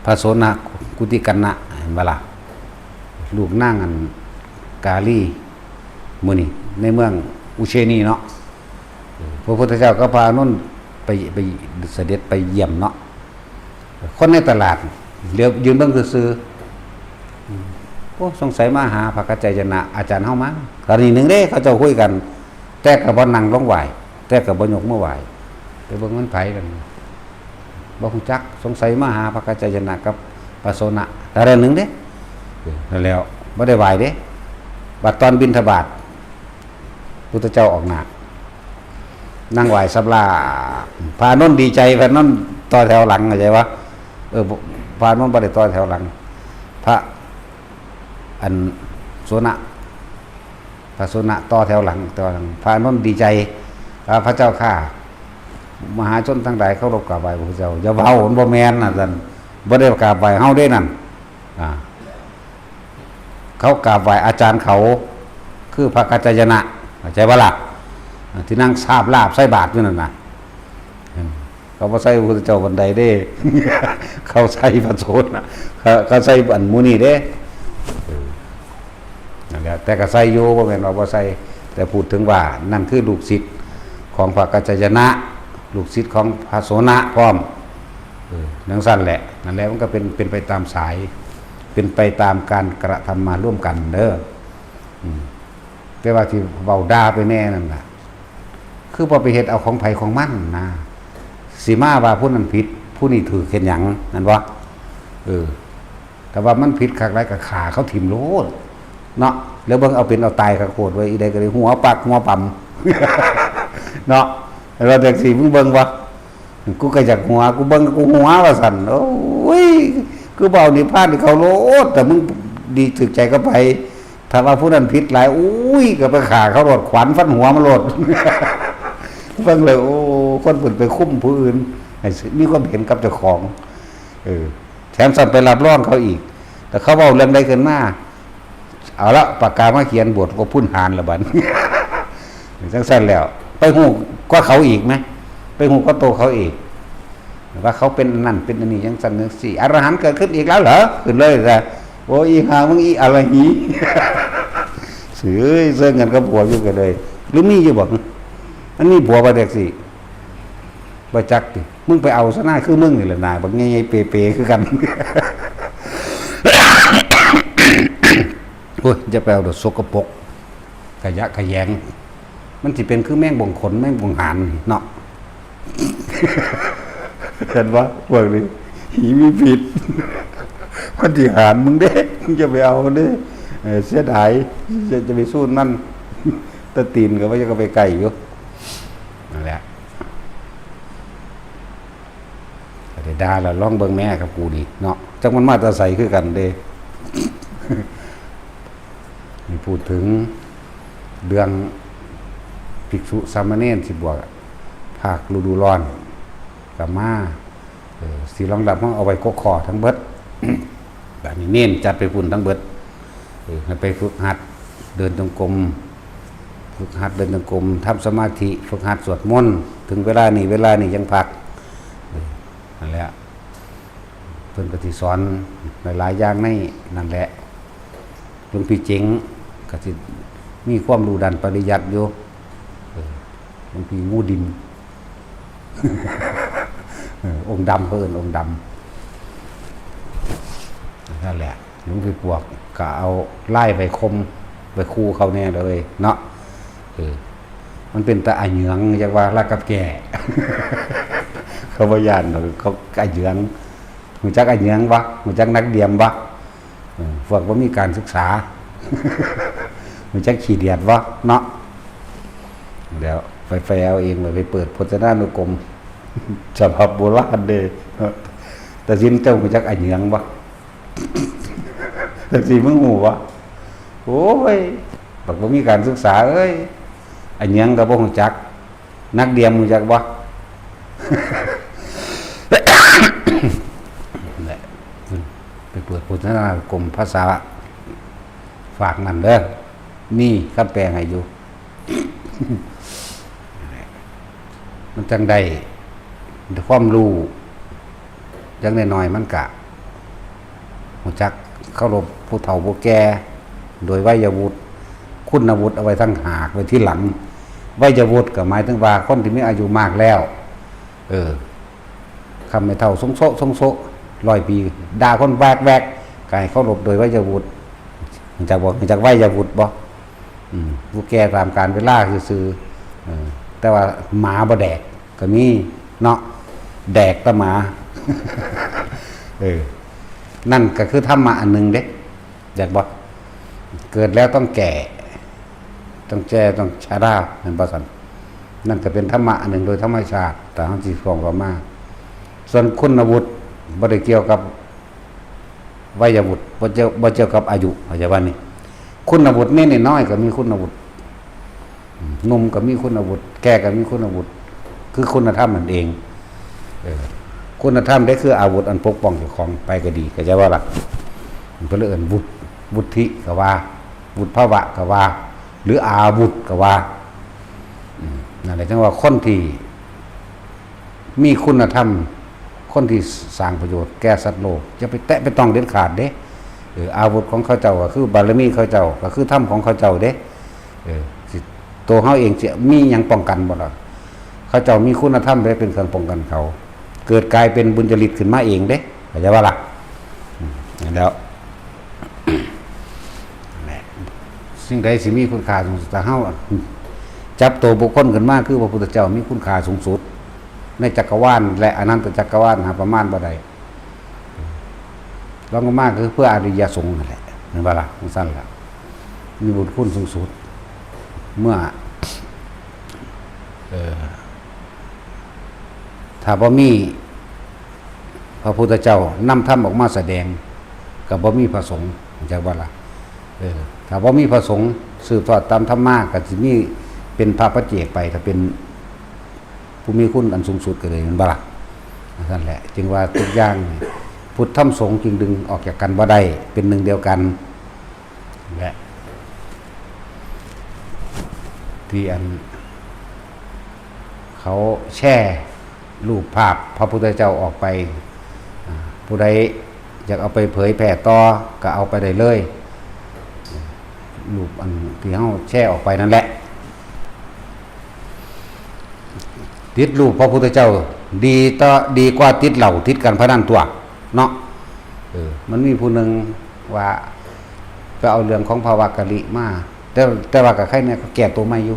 พระโสณกุติกัณณะ เห็นบ่ล่ะ ลูกนางอันกาลี มื้อนี้ในเมืองอุเชนีเนาะ พระพุทธเจ้ากับพระอานนท์ไป ไปเสด็จไปเยี่ยมเนาะ คนในตลาดเหลียวยืนเบิ่งซื่อๆ โอ้ สงสัยมาหาพระกัจจายนะอาจารย์เฮามั้ง กรณีหนึ่งเด้ เขาเจ้าคุยกัน แต่ก็บ่นั่งลงไหว้ แต่ก็บ่ยกมือไหว้ ไปเบิ่งมันไผกัน บ่ฮู้จัก สงสัยมาหาพระกัจจายนะกับพระโสณะ กรณีหนึ่งเด้ เออ นั่นแหล้ว บ่ได้ไหว้เด้ บัดตอนบิณฑบาต พุทธเจ้าออกหน้า นั่งไหว้สำลา พระอานนท์ดีใจ พระอานนท์ต่อแถวหลัง เข้าใจปะ เออ พระอานนท์บ่ได้ต่อแถวหลัง พระ อัน โสณะ พระโสณะต่อแถวหลัง ต่อหลัง พระอานนท์ดีใจ ว่า พระเจ้าข้า มหาชนทั้งหลายเคารพกราบไหว้พระพุทธเจ้า อย่าเว้า มันบ่แม่นนะ ท่าน บ่ได้กราบไหว้เฮาเด้นั่น อ่า เขากราบไหว้อาจารย์เขา คือพระกัจจายนะ เข้าใจบ่ล่ะ อ่า ที่นั่งสาบลาบใส่บาตรอยู่นั่นน่ะ อืม เขาบ่ใส่พระพุทธเจ้าบันไดเด้ เขาใส่พระโสดา เขา เขาใส่อันหมู่นี้เด้ เออ นั่นแหละ แต่ก็ใส่อยู่ บ่แม่นว่าบ่ใส่ แต่พูดถึงว่านั่นคือลูกศิษย์ของพระกัจจายนะ ลูกศิษย์ของพระโสณะพร้อม เออ จั่งซั่นแหละ นั่นแหละ มันก็เป็น เป็นไปตามสาย เป็นไปตามการกระทำมาร่วมกันเด้อ อืม แต่ว่าที่เว้าด่าไปแน่นั่นน่ะ คือบ่ไปเฮ็ดเอาของไผของมันนะ สิมาว่าผู้นั้นผิด ผู้นี้ถูกเฮ็ดหยัง นั่นบ่ เออ แต่ว่ามันผิดคักหลายก็ฆ่าเขาถิ่มโลด เนาะ แล้วเบิ่งเอาเป็นเอาตายคักโพดเว้ย อีใดก็ได้หัวปักหัวปำ เนาะ แล้วจั่งซี้มึงเบิ่งบ่ กูก็อยากหัว กูเบิ่งกูหัวว่าซั่น โอ้ย คือบ่เอานิพพานให้เขาโลด แต่มึงดีถูกใจก็ไป ถ้าว่าผู้นั้นผิดหลาย อุ้ย ก็ไปฆ่าเขาโลด ขวานฟันหัวมันโลด เบิ่งเลย โอ้ คนเพิ่นไปคุมผู้อื่น ให้มีความเห็นกับเจ้าของ เออ แถมซ้ำไปรับรองเขาอีก แต่เขาเว้าเรื่องใดขึ้นมา เอาละ ปากกามาเขียนบทก็พุ้นหานละบัด จั่งซั่นแล้ว ไปฮู้กว่าเขาอีกไหม ไปฮู้กว่าโตเขาอีก ว่าเขาเป็นอันนั่นเป็นอันนี้จั่งซั่นจั่งซี่ อรหันต์เกิดขึ้นอีกแล้วเหรอ ขึ้นเลยนะ โอ้ย อีห่ามึงอีอรหี เสือเอ้ย เซิงกันกับผัวอยู่กันเลย หรือมีอยู่บ่ มันมีผัวบ่แท็กซี่ บ่จักติ มึงไปเอาซะหน้าคือมึงนี่แหละนา บักใหญ่ๆเปๆคือกัน โอ้ย อย่าไปเอาดอกสกปรก ขยะแขยง มันสิเป็นคือแมงบ่งขน แมงบ่งหานเนาะ เห็นบ่ พวกนี้ หีมีพิษ มันสิหานมึงเด้ มึงจะไปเอาเด้ เออ เสียดาย จะ จะไปสู้มัน แต่ตีนก็ว่าจะไปไกลอยู่ นั่นแหละ ก็ได้ด่าแล้ว ลองเบิ่งแหน่กับกูนี่เนาะ จักมันมาแต่ไสคือกันเด้ นี่พูดถึงเรื่องภิกษุสามเณรสิบวชภาคฤดูร้อน ก็มา เออ สิรองรับเฮาเอาไว้กกข้อทั้งเบิด บัดนี้เณรจัดไปพุ้นทั้งเบิด เออ ให้ไปฝึกหัดเดินจงกรม ฝึกหัดเดินจงกรม ทำสมาธิ ฝึกหัดสวดมนต์ ถึงเวลานี้ เวลานี้ยังพัก เออ นั่นแหละ เพิ่นก็สิสอนหลายๆอย่างในนั่นแหละ หลวงพี่เจ๋งก็สิมีความรู้ด้านปริยัติอยู่ เออ หลวงพี่งูดิน เออ องค์ดำ เพิ่นองค์ดำ นั่นแหละ หลวงพี่ปวกก็เอาไล่ไปคม ไปคู่เขาแน่เลยเนาะ เออ มันเป็นตาอะเหยือง อยากว่าลากกับแก่ เขาบ่ย่านดอก เขาอะเหยือง รู้จักอะเหยืองบ่ รู้จักนักเดียมบ่ เออ พวกบ่มีการศึกษา รู้จักขี้เดียดบ่ เนาะ เดี๋ยวไปแปลเอาเองเลย ไปเปิดพจนานุกรม ฉบับโบราณเด้ แต่สินเจ้ารู้จักอะเหยืองบ่ แต่สิมึงฮู้บ่ โอ้ย บักบ่มีการศึกษาเอ้ย อะเหยืองก็บ่รู้จัก นักเดียมรู้จักบ่ นั่นแหละ ไปเปิดพจนานุกรมภาษาฝากนั่นเด้อ มีคำแปลให้อยู่ มันจั่งได้ความรู้ อย่างน้อยๆมันกะ รู้จักเคารพผู้เฒ่าผู้แก่ โดยวัยวุฒิ คุณวุฒิเอาไว้ต่างหาก ไว้ทีหลัง วัยวุฒิก็หมายถึงว่าคนที่มีอายุมากแล้ว เออ คำแม่เฒ่าทรงโซะทรงโซะ ร้อยปี ด่าคนแวกๆ ก็ให้เคารพโดยวัยวุฒิ รู้จักบ่ รู้จักวัยวุฒิบ่ อืม ผู้แก่ตามกาลเวลาซื่อๆ เออ แต่ว่าหมาบ่แดกก็มีเนาะ แดกแต่หมา เออ นั่นก็คือธรรมะอันหนึ่งเด้ แดกบ่ เกิดแล้วต้องแก่ ต้องแก่ ต้องชรา แม่นบ่ซั่น นั่นก็เป็นธรรมะอันหนึ่งโดยธรรมชาติ แต่เฮาสิฟ้องเขามา ส่วนคุณวุฒิบ่ได้เกี่ยวกับวัยวุฒิ บ่เกี่ยว บ่เกี่ยวกับอายุ เข้าใจบ่นี่ คุณวุฒินี่น้อยๆก็มีคุณวุฒิ อืม หนุ่มก็มีคุณวุฒิ แก่ก็มีคุณวุฒิ คือคุณธรรมนั่นเอง เออ คุณธรรมได้คืออาวุธอันปกป้องเจ้าของไปก็ดี เข้าใจว่าล่ะ มันก็เลยเอิ้นวุฒิ วุฒิก็ว่า วุฒิภาวะก็ว่า หรืออาวุธก็ว่า อืม นั่นแหละจังว่าคนที่มีคุณธรรม คนที่สร้างประโยชน์แก่สัตว์โลก อย่าไปแตะไปต้องเด็ดขาดเด้ เออ อาวุธของเขาเจ้าก็คือบารมีเขาเจ้า ก็คือธรรมของเขาเจ้าเด้ เออ สิ ตัวเขาเองจะมีหยังป้องกันบ่ล่ะ เขาเจ้ามีคุณธรรมไว้เป็นเครื่องป้องกันเขา เกิดกลายเป็นบุญญาฤทธิ์ขึ้นมาเองเด้ เข้าใจว่าล่ะ อืม นั่นแหล้ว นั่นแหละ สิ่งใดสิมีคุณค่าสูงสุด ถ้าเฮาจับตัวบุคคลขึ้นมา คือพระพุทธเจ้ามีคุณค่าสูงสุด ในจักรวาลและอนันตจักรวาล หาประมาณบ่ได้ รองลงมาคือเพื่ออริยสงฆ์นั่นแหละ แม่นบ่ล่ะ จังซั่นล่ะ มีบุญคุณสูงสุด เมื่อ เอ่อ ถ้าบ่มีพระพุทธเจ้านำธรรมออกมาแสดง ก็บ่มีพระสงฆ์ เข้าใจบ่ล่ะ เออ ถ้าบ่มีพระสงฆ์สืบทอดตามธรรมมา ก็สิมีเป็นพระปัจเจกไป ถ้าเป็นผู้มีคุณอันสูงสุดก็เลย แม่นบ่ล่ะ นั่นแหละ จึงว่าทุกอย่างนี่ พุทธธรรมสงฆ์จึงดึงออกจากกันบ่ได้ เป็นหนึ่งเดียวกัน และ ที่อัน เขาแชร์รูปภาพพระพุทธเจ้าออกไป อ่า ผู้ใดอยากเอาไปเผยแผ่ต่อก็เอาไปได้เลย รูปอันที่เขาแชร์ออกไปนั่นแหละ ติดรูปพระพุทธเจ้า ดีต่อ ดีกว่าติดเหล้าติดการพนันตัว เนาะ เออ มันมีผู้หนึ่งว่า ไปเอาเรื่องของพระวักกะลิมา แต่ แต่ว่าก็ใครเนี่ยก็แก้ตัวใหม่อยู่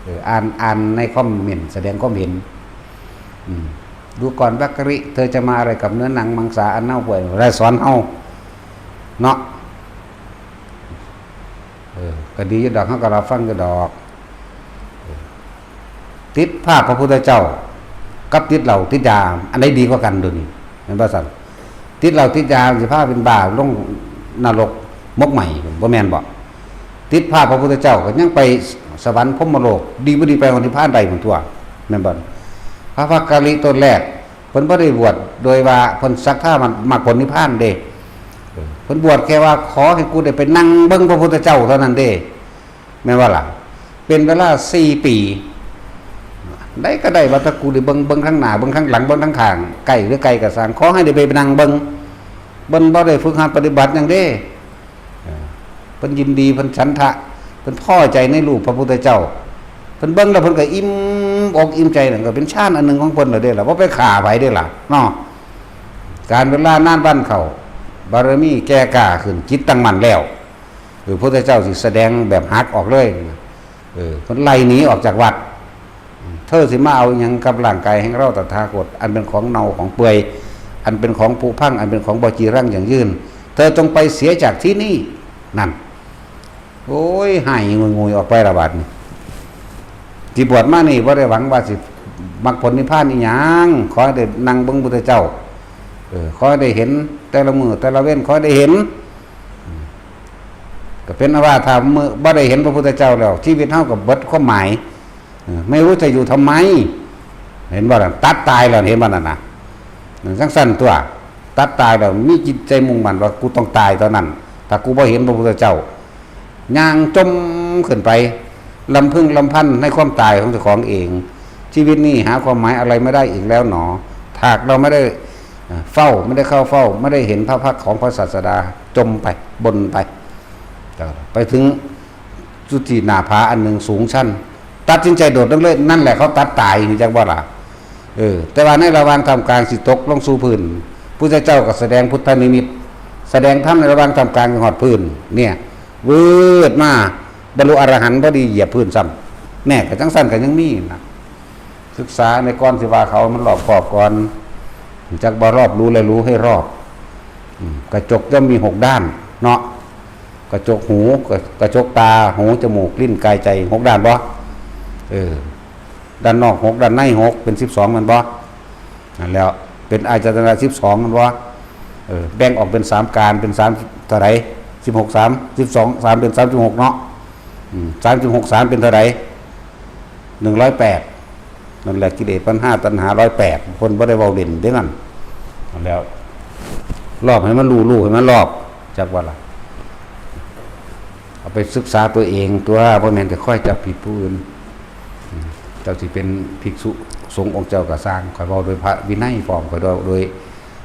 เออ อ่าน อ่านในคอมเมนต์แสดงความเห็น อืม ดูก่อนวักกะลิ เธอจะมาอะไรกับเนื้อหนังมังสาอันเน่าเปื่อย อะไรสอนเฮา เนาะ เออ ก็ดีอยู่ดอก เฮาก็รับฟังอยู่ดอก เออ ติดภาพพระพุทธเจ้า กับติดเหล้าติดยา อันใดดีกว่ากันเดี๋ยวนี้ แม่นบ่ซั่น ติดเหล้าติดยาสิพาเป็นบ้าลงนรกหมกไหม้ บ่แม่นบ่ ติดภาพพระพุทธเจ้าก็ยังไปสวรรค์พรหมโลก ดีบ่ดีไปฮอดนิพพานได้พุ้นตัว แม่นบ่ พระวักกะลิตนแรก เพิ่นบ่ได้บวชโดยว่าเพิ่นศรัทธามรรคผลนิพพานเด้ เออ เพิ่นบวชแค่ว่าขอให้กูได้ไปนั่งเบิ่งพระพุทธเจ้าเท่านั้นเด้ แม่นบ่ล่ะ เป็นเวลาสี่ปี ได้ก็ได้ว่าถ้ากูได้เบิ่ง เบิ่งทางหน้า เบิ่งทางหลัง เบิ่งทางข้าง ใกล้หรือไกลก็ซ่าง ขอให้ได้ไปนั่งเบิ่ง เพิ่นบ่ได้ฝึกหัดปฏิบัติหยังเด้ เออ เพิ่นยินดี เพิ่นฉันทะ เพิ่นพอใจในรูปพระพุทธเจ้า เพิ่นเบิ่งแล้วเพิ่นก็อิ่มอกอิ่มใจ นั่นก็เป็นฌานอันหนึ่งของเพิ่นแล้วเด้ล่ะ บ่ไปฆ่าไผเด้ล่ะ เนาะ การเวลานานวันเข้า บารมีแก่กล้าขึ้น จิตตั้งมั่นแล้ว เออ พระพุทธเจ้าสิแสดงแบบหักออกเลย เออ เพิ่นไล่หนีออกจากวัด เธอสิมาเอาหยังกับร่างกายแห่งเราตถาคต อันเป็นของเน่าของเปื่อย อันเป็นของผุพัง อันเป็นของบ่จีรังยั่งยืน เธอจงไปเสียจากที่นี่ นั่น โอ้ย หายงุยงุยออกไปละบาดนี้ ที่บวชมานี่บ่ได้หวังว่าสิมรรคผลนิพพานอีหยัง ขอให้ได้นั่งเบิ่งพุทธเจ้า เออ ขอให้ได้เห็นแต่ละมื้อแต่ละเว็น ขอให้ได้เห็น ก็เป็นอันว่าถ้ามื้อบ่ได้เห็นพระพุทธเจ้าแล้ว ชีวิตเฮาก็เบิดความหมาย เออ ไม่รู้จะอยู่ทำไม เห็นบ่ล่ะ ตัดตายแล้ว เห็นบ่นั่นน่ะ นั่นจังซั่นตัว ตัดตายแล้ว มีจิตใจมุ่งมั่นว่ากูต้องตายเท่านั้น ถ้ากูบ่เห็นพระพุทธเจ้า ย่างจมขึ้นไป ลำพึงลำพันในความตายของเจ้าของเอง ชีวิตนี้หาความหมายอะไรไม่ได้อีกแล้วหนอ หากเราไม่ได้ เอ่อ เฝ้า ไม่ได้เข้าเฝ้า ไม่ได้เห็นพระพักตร์ของพระศาสดา จมไป บนไป ไปถึงจุดที่หน้าผาอันหนึ่งสูงชัน ตัดสินใจโดดลงเลย นั่นแหละเขาตัดตาย รู้จักบ่ล่ะ เออ แต่ว่าในระหว่างท่ามกลางสิตกลงสู่พื้น พุทธเจ้าก็แสดงพุทธนิมิต แสดงธรรมในระหว่างท่ามกลางฮอดพื้น เนี่ย วืดมา บรรลุอรหันต์พอดีเหยียบพื้นซ้ำ แน่ ก็จังซั่นก็ยังมีนะ ศึกษาในก่อนสิว่าเขามันรอบคอบก่อน จักบ่รอบรู้และรู้ให้รอบ อืม กระจกย่อมมีหกด้าน เนาะ กระจกหู กระ กระจกตา หู จมูก ลิ้น กาย ใจ หกด้านบ่ เออ ด้านนอกหก ด้านในหก เป็นสิบสอง แม่นบ่ นั่นแหล้ว เป็นอายตนะสิบสอง แม่นบ่ เออ แบ่งออกเป็นสามการ เป็นสามเท่าใด สิบหก สาม สิบสอง สาม เป็นสามสิบหก เนาะ อืม สามสิบหก สาม เป็นเท่าใด หนึ่งร้อยแปด นั่นแหละ กิเลสพันห้า ตัณหาร้อยแปด เพิ่นบ่ได้เว้าเล่นเด้นั่น นั่นแหล้ว ลอกให้มันรู้ รู้ให้มันลอก จักว่าล่ะ เอาไปศึกษาตัวเองตัว บ่แม่นแต่คอยจับผิดผู้อื่น อืม เจ้าสิเป็นภิกษุสงฆ์องค์เจ้าก็ซ่าง ข้อยเว้าโดยพระวินัยพร้อม ข้อยเว้าโดย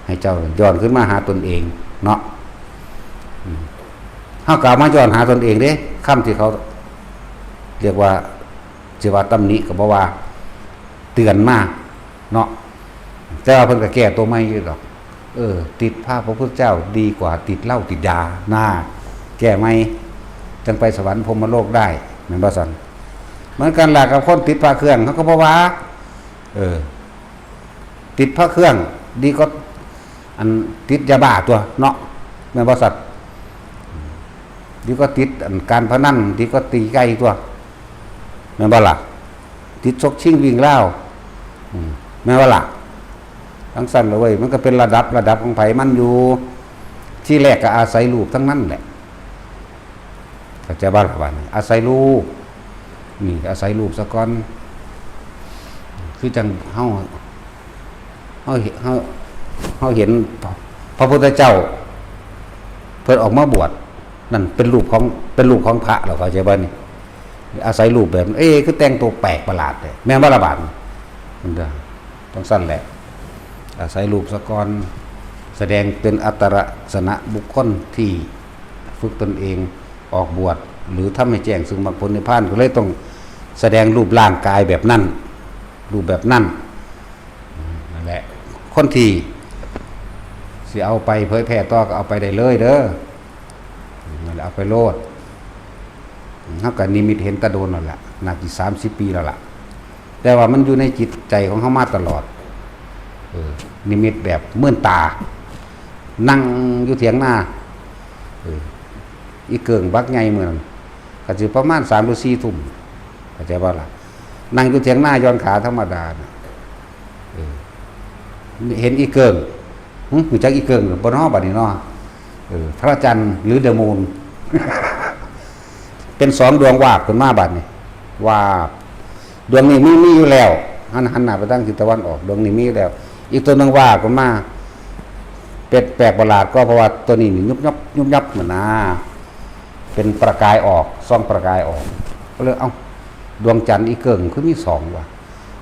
ให้เจ้าย้อนขึ้นมาหาตนเองเนาะ อืม เฮาก็เอามาย้อนหาตนเองเด้ คำที่เขาเรียกว่า สิว่าตำหนิก็บ่ว่า เตือนมาเนาะ แต่ว่าเพิ่นก็แก้ตัวใหม่อยู่ดอก เออ ติดพระพระพุทธเจ้าดีกว่าติดเหล้าติดยา น่า แก้ใหม่ จั่งไปสวรรค์พรหมโลกได้ แม่นบ่ซั่น เหมือนกันล่ะกับคนติดพระเครื่อง เขาก็บ่ว่า เออ ติดพระเครื่อง ดีกว่า อันติดยาบ้าตัวเนาะ แม่นบ่ซั่น ดีกว่าติดอันการพนัน ดีกว่าตีไก่ตัว แม่นบ่ล่ะ ติดชกชิงวิ่งราว อืม แม่นบ่ล่ะ จั่งซั่นล่ะเว้ย มันก็เป็นระดับ ระดับของไผมันอยู่ ทีแรกก็อาศัยรูปทั้งนั้นแหละ เข้าใจบ่ล่ะบัดนี้ อาศัยรูป นี่อาศัยรูปซะก่อน คือจั่งเฮา เฮาเห็น เฮา เฮาเห็นพระพุทธเจ้า เพิ่นออกมาบวช นั่นเป็นรูปของ เป็นรูปของพระแล้ว เข้าใจบ่นี่ อาศัยรูปแบบ เอ๊ะ คือแต่งตัวแปลกประหลาดแท้ แม่นบ่ล่ะบัดนี้ มันก็จั่งซั่นแหละ อาศัยรูปซะก่อน แสดงเป็นอัตลักษณะบุคคลที่ฝึกตนเองออกบวช หรือทำให้แจ้งซึ่งมรรคผลนิพพาน ก็เลยต้องแสดงรูปร่างกายแบบนั้น รูปแบบนั้น นั่นแหละ คนที่สิเอาไปเผยแพร่ต่อก็เอาไปได้เลยเด้อ นั่นแหละ เอาไปโลด เฮาก็นิมิตเห็นแต่โดนแล้วล่ะ น่าสิสามสิบปีแล้วล่ะ แต่ว่ามันอยู่ในจิตใจของเฮามาตลอด เออ นิมิตแบบมื่นตา นั่งอยู่เถียงนา เออ อีเกิ่งบักใหญ่มื้อนั้น ก็สิประมาณสามหรือสี่ทุ่ม เข้าใจบ่ล่ะ นั่งอยู่เถียงนาหย่อนขาธรรมดาน่ะ เออ เห็นอีเกิ่ง หึ รู้จักอีเกิ่งบ่น้อบัดนี้น้อ เออ พระจันทร์หรือ the moon เป็นสองดวงวาบขึ้นมาบัดนี้ วาบ ดวงนี้มี มีอยู่แล้ว หัน หันหน้าไปทางทิศตะวันออก ดวงนี้มีอยู่แล้ว อีกตัวหนึ่งวาบขึ้นมา เป็นแปลกประหลาดก็เพราะว่าตัวนี้นี่ยุบยับ ยุบยับเหมือนนะ เป็นประกายออก ส่องประกายออก ก็เลย เอ้า ดวงจันทร์อีเกิ่งคือมีสองว่ะ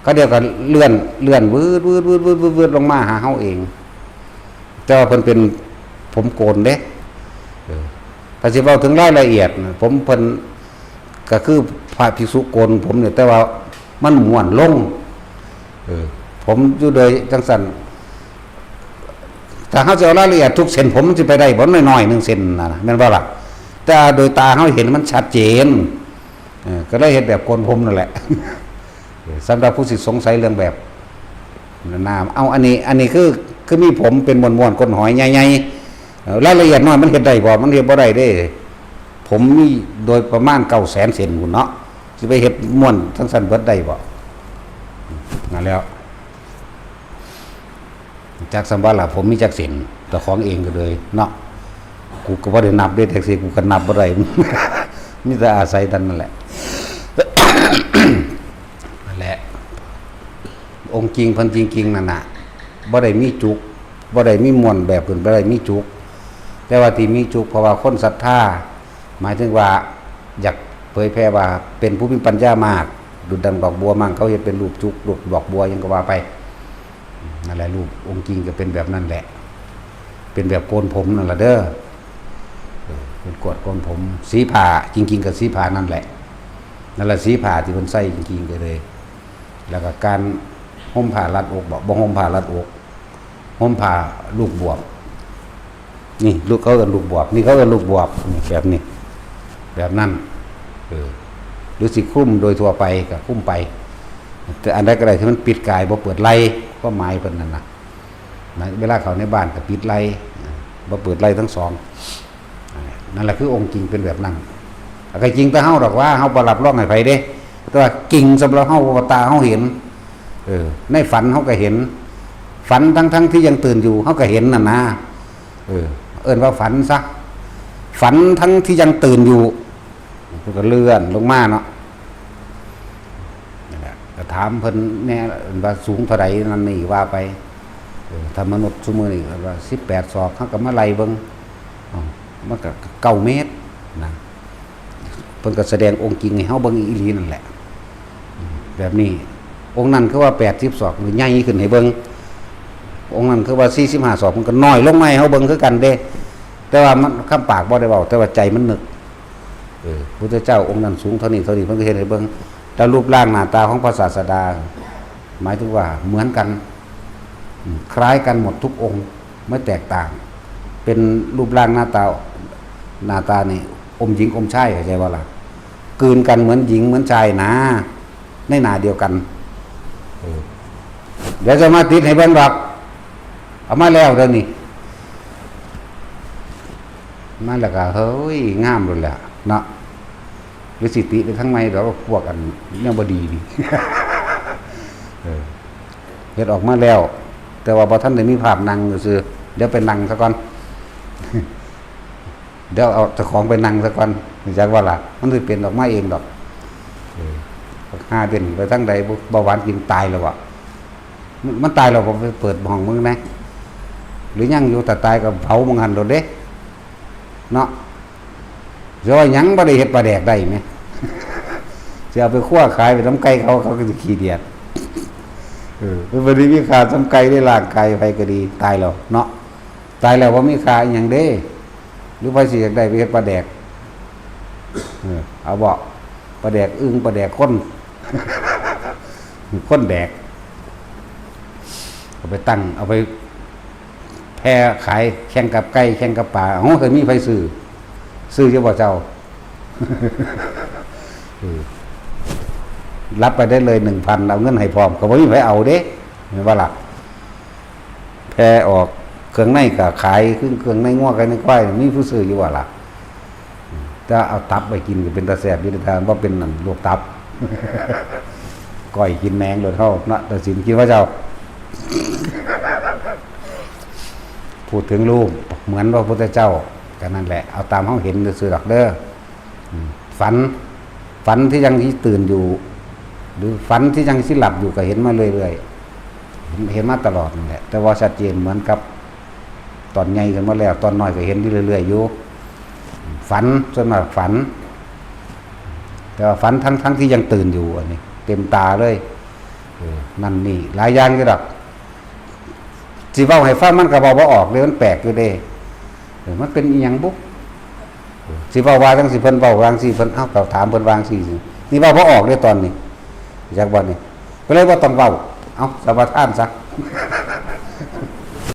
เขาเดียวกันเลื่อน เลื่อนวืด วืด วืด วืด วืด วืดลงมาหาเฮาเอง แต่ว่าเพิ่นเป็นผมโกนเด้ เออ ถ้าสิเว้าถึงรายละเอียดน่ะ ผมเพิ่นก็คือพระภิกษุโกนผมเนี่ย แต่ว่ามันม้วนลง เออ ผมอยู่โดยจั่งซั่น ถ้าเฮาสิเอารายละเอียดทุกเส้นผมมันสิไปได้บ่ น้อยๆ หนึ่งเส้นน่ะนะ แม่นบ่ล่ะ แต่โดยตาเฮาเห็นมันชัดเจน เออ ก็เลยเฮ็ดแบบโกนผมนั่นแหละ เออ สำหรับผู้สิสงสัยเรื่องแบบนั้นนะ เอาอันนี้ อันนี้คือ คือมีผมเป็นม้วนๆ ก้นหอยใหญ่ๆ เออ รายละเอียดน้อยมันเฮ็ดได้บ่ มันเฮ็ดบ่ได้เด้ ผมมีโดยประมาณเก้าแสนเส้นพุ้นเนาะ สิไปเฮ็ดม้วนจั่งซั่นเบิดได้บ่ นั่นแหล้ว จักสำว่าล่ะ ผมมีจักเส้น เจ้าของเองก็เลยเนาะ กูก็บ่ได้นับเด้ แท็กซี่กูก็นับบ่ได้ มีแต่อาศัยท่านนั่นแหละ นั่นแหละ องค์จริงเพิ่นจริงๆ นั่นน่ะ บ่ได้มีจุก บ่ได้มีม้วนแบบขึ้น บ่ได้มีจุก แต่ว่าที่มีจุกเพราะว่าคนศรัทธา หมายถึงว่าอยากเผยแพร่ว่าเป็นผู้มีปัญญามาก ดุจดังดอกบัวมั่ง เขาเฮ็ดเป็นรูปจุก รูปดอกบัวหยังก็ว่าไป นั่นแหละ รูปองค์จริงก็เป็นแบบนั้นแหละ เป็นแบบโกนผมนั่นล่ะเด้อ เออ เป็นกวดโกนผม สีผ้าจริงๆ ก็สีผ้านั่นแหละ นั่นแหละสีผ้าที่เพิ่นใส่จริงๆ ก็เลย แล้วก็การห่มผ้ารัดอกบ่ บ่ห่มผ้ารัดอก ห่มผ้าลูกบวบ นี่ลูกเขาเอิ้นลูกบวบ นี่เขาเอิ้นลูกบวบ นี่แบบนี้ แบบนั้น เออ หรือสิคลุมโดยทั่วไปก็คลุมไป แต่อันใดก็ได้ที่มันปิดกายบ่เปิดไหล่ ความหมายเพิ่นนั่นน่ะ นะ เวลาเข้าในบ้านก็ปิดไหล่ อ่า บ่เปิดไหล่ทั้งสอง อ่า นั่นแหละคือองค์จริงเป็นแบบนั้น ก็จริงแต่เฮาดอกว่าเฮาบ่รับรองให้ไผเด้ แต่ว่าจริงสำหรับเฮา เพราะว่าตาเฮาเห็น เออ ในฝันเฮาก็เห็น ฝันทั้งๆ ที่ยังตื่นอยู่ เฮาก็เห็นน่ะนะ เออ เอิ้นว่าฝันซะ ฝันทั้งที่ยังตื่นอยู่ มันก็เลื่อนลงมาเนาะ นั่นแหละ ก็ ถามเพิ่นแหน่ว่าสูงเท่าใดนั่นนี่ว่าไป เออ ถ้ามนุษย์ซุมื้อนี้ก็ว่าสิบแปดศอก เฮาก็มาไล่เบิ่ง อ้าว มันก็เก้าเมตรนะ เพิ่นก็แสดงองค์จริงให้เฮาเบิ่งอีหลีนั่นแหละ แบบนี้ องค์นั้นคือว่าแปดสิบศอก ใหญ่ขึ้นให้เบิ่ง องค์นั้นคือว่าสี่สิบห้าศอก มันก็น้อยลงมาให้เฮาเบิ่งคือกันเด้ แต่ว่ามัน คำปากบ่ได้เว้า แต่ว่าใจมันนึก เออ พุทธเจ้าองค์นั้นสูงเท่านี้ เท่านี้ เพิ่นก็เฮ็ดให้เบิ่ง แต่รูปร่างหน้าตาของพระศาสดา หมายถึงว่าเหมือนกัน อืม คล้ายกันหมดทุกองค์ ไม่แตกต่าง เป็นรูปร่างหน้าตา หน้าตานี่ อมหญิงอมชาย เข้าใจบ่ล่ะ กลืนกันเหมือนหญิงเหมือนชายนะ ในหน้าเดียวกัน เออ เดี๋ยวจะมาติดให้เบิ่งดอก เอามาแล้วเดี๋ยวนี้ มาแล้วก็ เฮ้ย งามโลดแหละเนาะ หรือสิติไปทางใหม่ดอก พวกอันแนวบ่ดีนี่ เออ เฮ็ดออกมาแล้ว แต่ว่าบ่ทันได้มีภาพนั่งซื่อ เดี๋ยวไปนั่งซะก่อน เดี๋ยวเอาเจ้าของไปนั่งซะก่อน รู้จักบ่ล่ะ มันสิเป็นออกมาเองดอก เออ บักห่าเด่นไปทางใด บ่ เบาหวานกินตายแล้วบ่ มัน มันตายแล้วบ่ ไปเปิดห้องมึงนะ หรือยังอยู่ ถ้าตายก็เผามึงหั่นโลดเด้ เนาะ สิว่าหยัง บ่ได้เฮ็ดปลาแดกได้แหม สิเอาไปคั่วขายไปนำไก่เขา เขาก็สิขี้เดียด เออ มันบ่ได้มีค่าส่ำไก่ในร่างกายไผก็ดี ตายแล้วเนาะ ตายแล้วบ่มีค่าอิหยังเด้ หรือไผสิอยากได้ไปเฮ็ดปลาแดก เออ เอาบ่ ปลาแดกอึ่ง ปลาแดกคน คนแดก เอาไปตั้ง เอาไปแผ่ขายแข่งกับไก่ แข่งกับปลา เอ้า เคยมีไผซื้อ ซื้ออยู่บ่เจ้า เออ รับไปได้เลยหนึ่งพัน เอาเงินให้พร้อม ก็บ่มีไผเอาเด้ แม่นบ่ล่ะ แผ่ออก เครื่องในก็ขาย คือเครื่องในงัว ไก่ในควาย มีผู้ซื้ออยู่บ่ล่ะ ถ้าเอาตับไปกินก็เป็นตาแซ่บอยู่เด้ ถ้าบ่เป็นนั่นโรคตับ ก้อยกินแหนงโลดเฮาเนาะ ตัดสินคิดว่าเจ้า พูดถึงรูปเหมือนพระพุทธเจ้า ก็นั่นแหละ เอาตามเฮาเห็นซื่อๆดอกเด้อ อืม ฝัน ฝันที่ยังที่ตื่นอยู่ หรือฝันที่ยังที่หลับอยู่ก็เห็นมาเรื่อยๆ เห็น เห็นมาตลอดนั่นแหละ แต่ว่าชัดเจนเหมือนกับ ตอนใหญ่ขึ้นมาแล้ว ตอนน้อยก็เห็นอยู่เรื่อยๆอยู่ ฝัน ส่วนมากฝัน แต่ว่าฝันทั้งๆที่ยังตื่นอยู่ อันนี้ เต็มตาเลย เออ นั่นนี่ หลายอย่างอยู่ดอก สิเว้าให้ฟังมันก็เว้าบ่ออกเด้ มันแปลกอยู่เด้ เออ มันเป็นอิหยังบุ สิเว้าว่าจั่งซี้ เพิ่นเว้าว่าจั่งซี้ เพิ่น เอ้า ก็ถามเพิ่นว่าจั่งซี้ นี่เว้าบ่ออกเด้ตอนนี้ จักบ่นี่ ก็เลยบ่ต้องเว้า เอ้า สมาทานซะ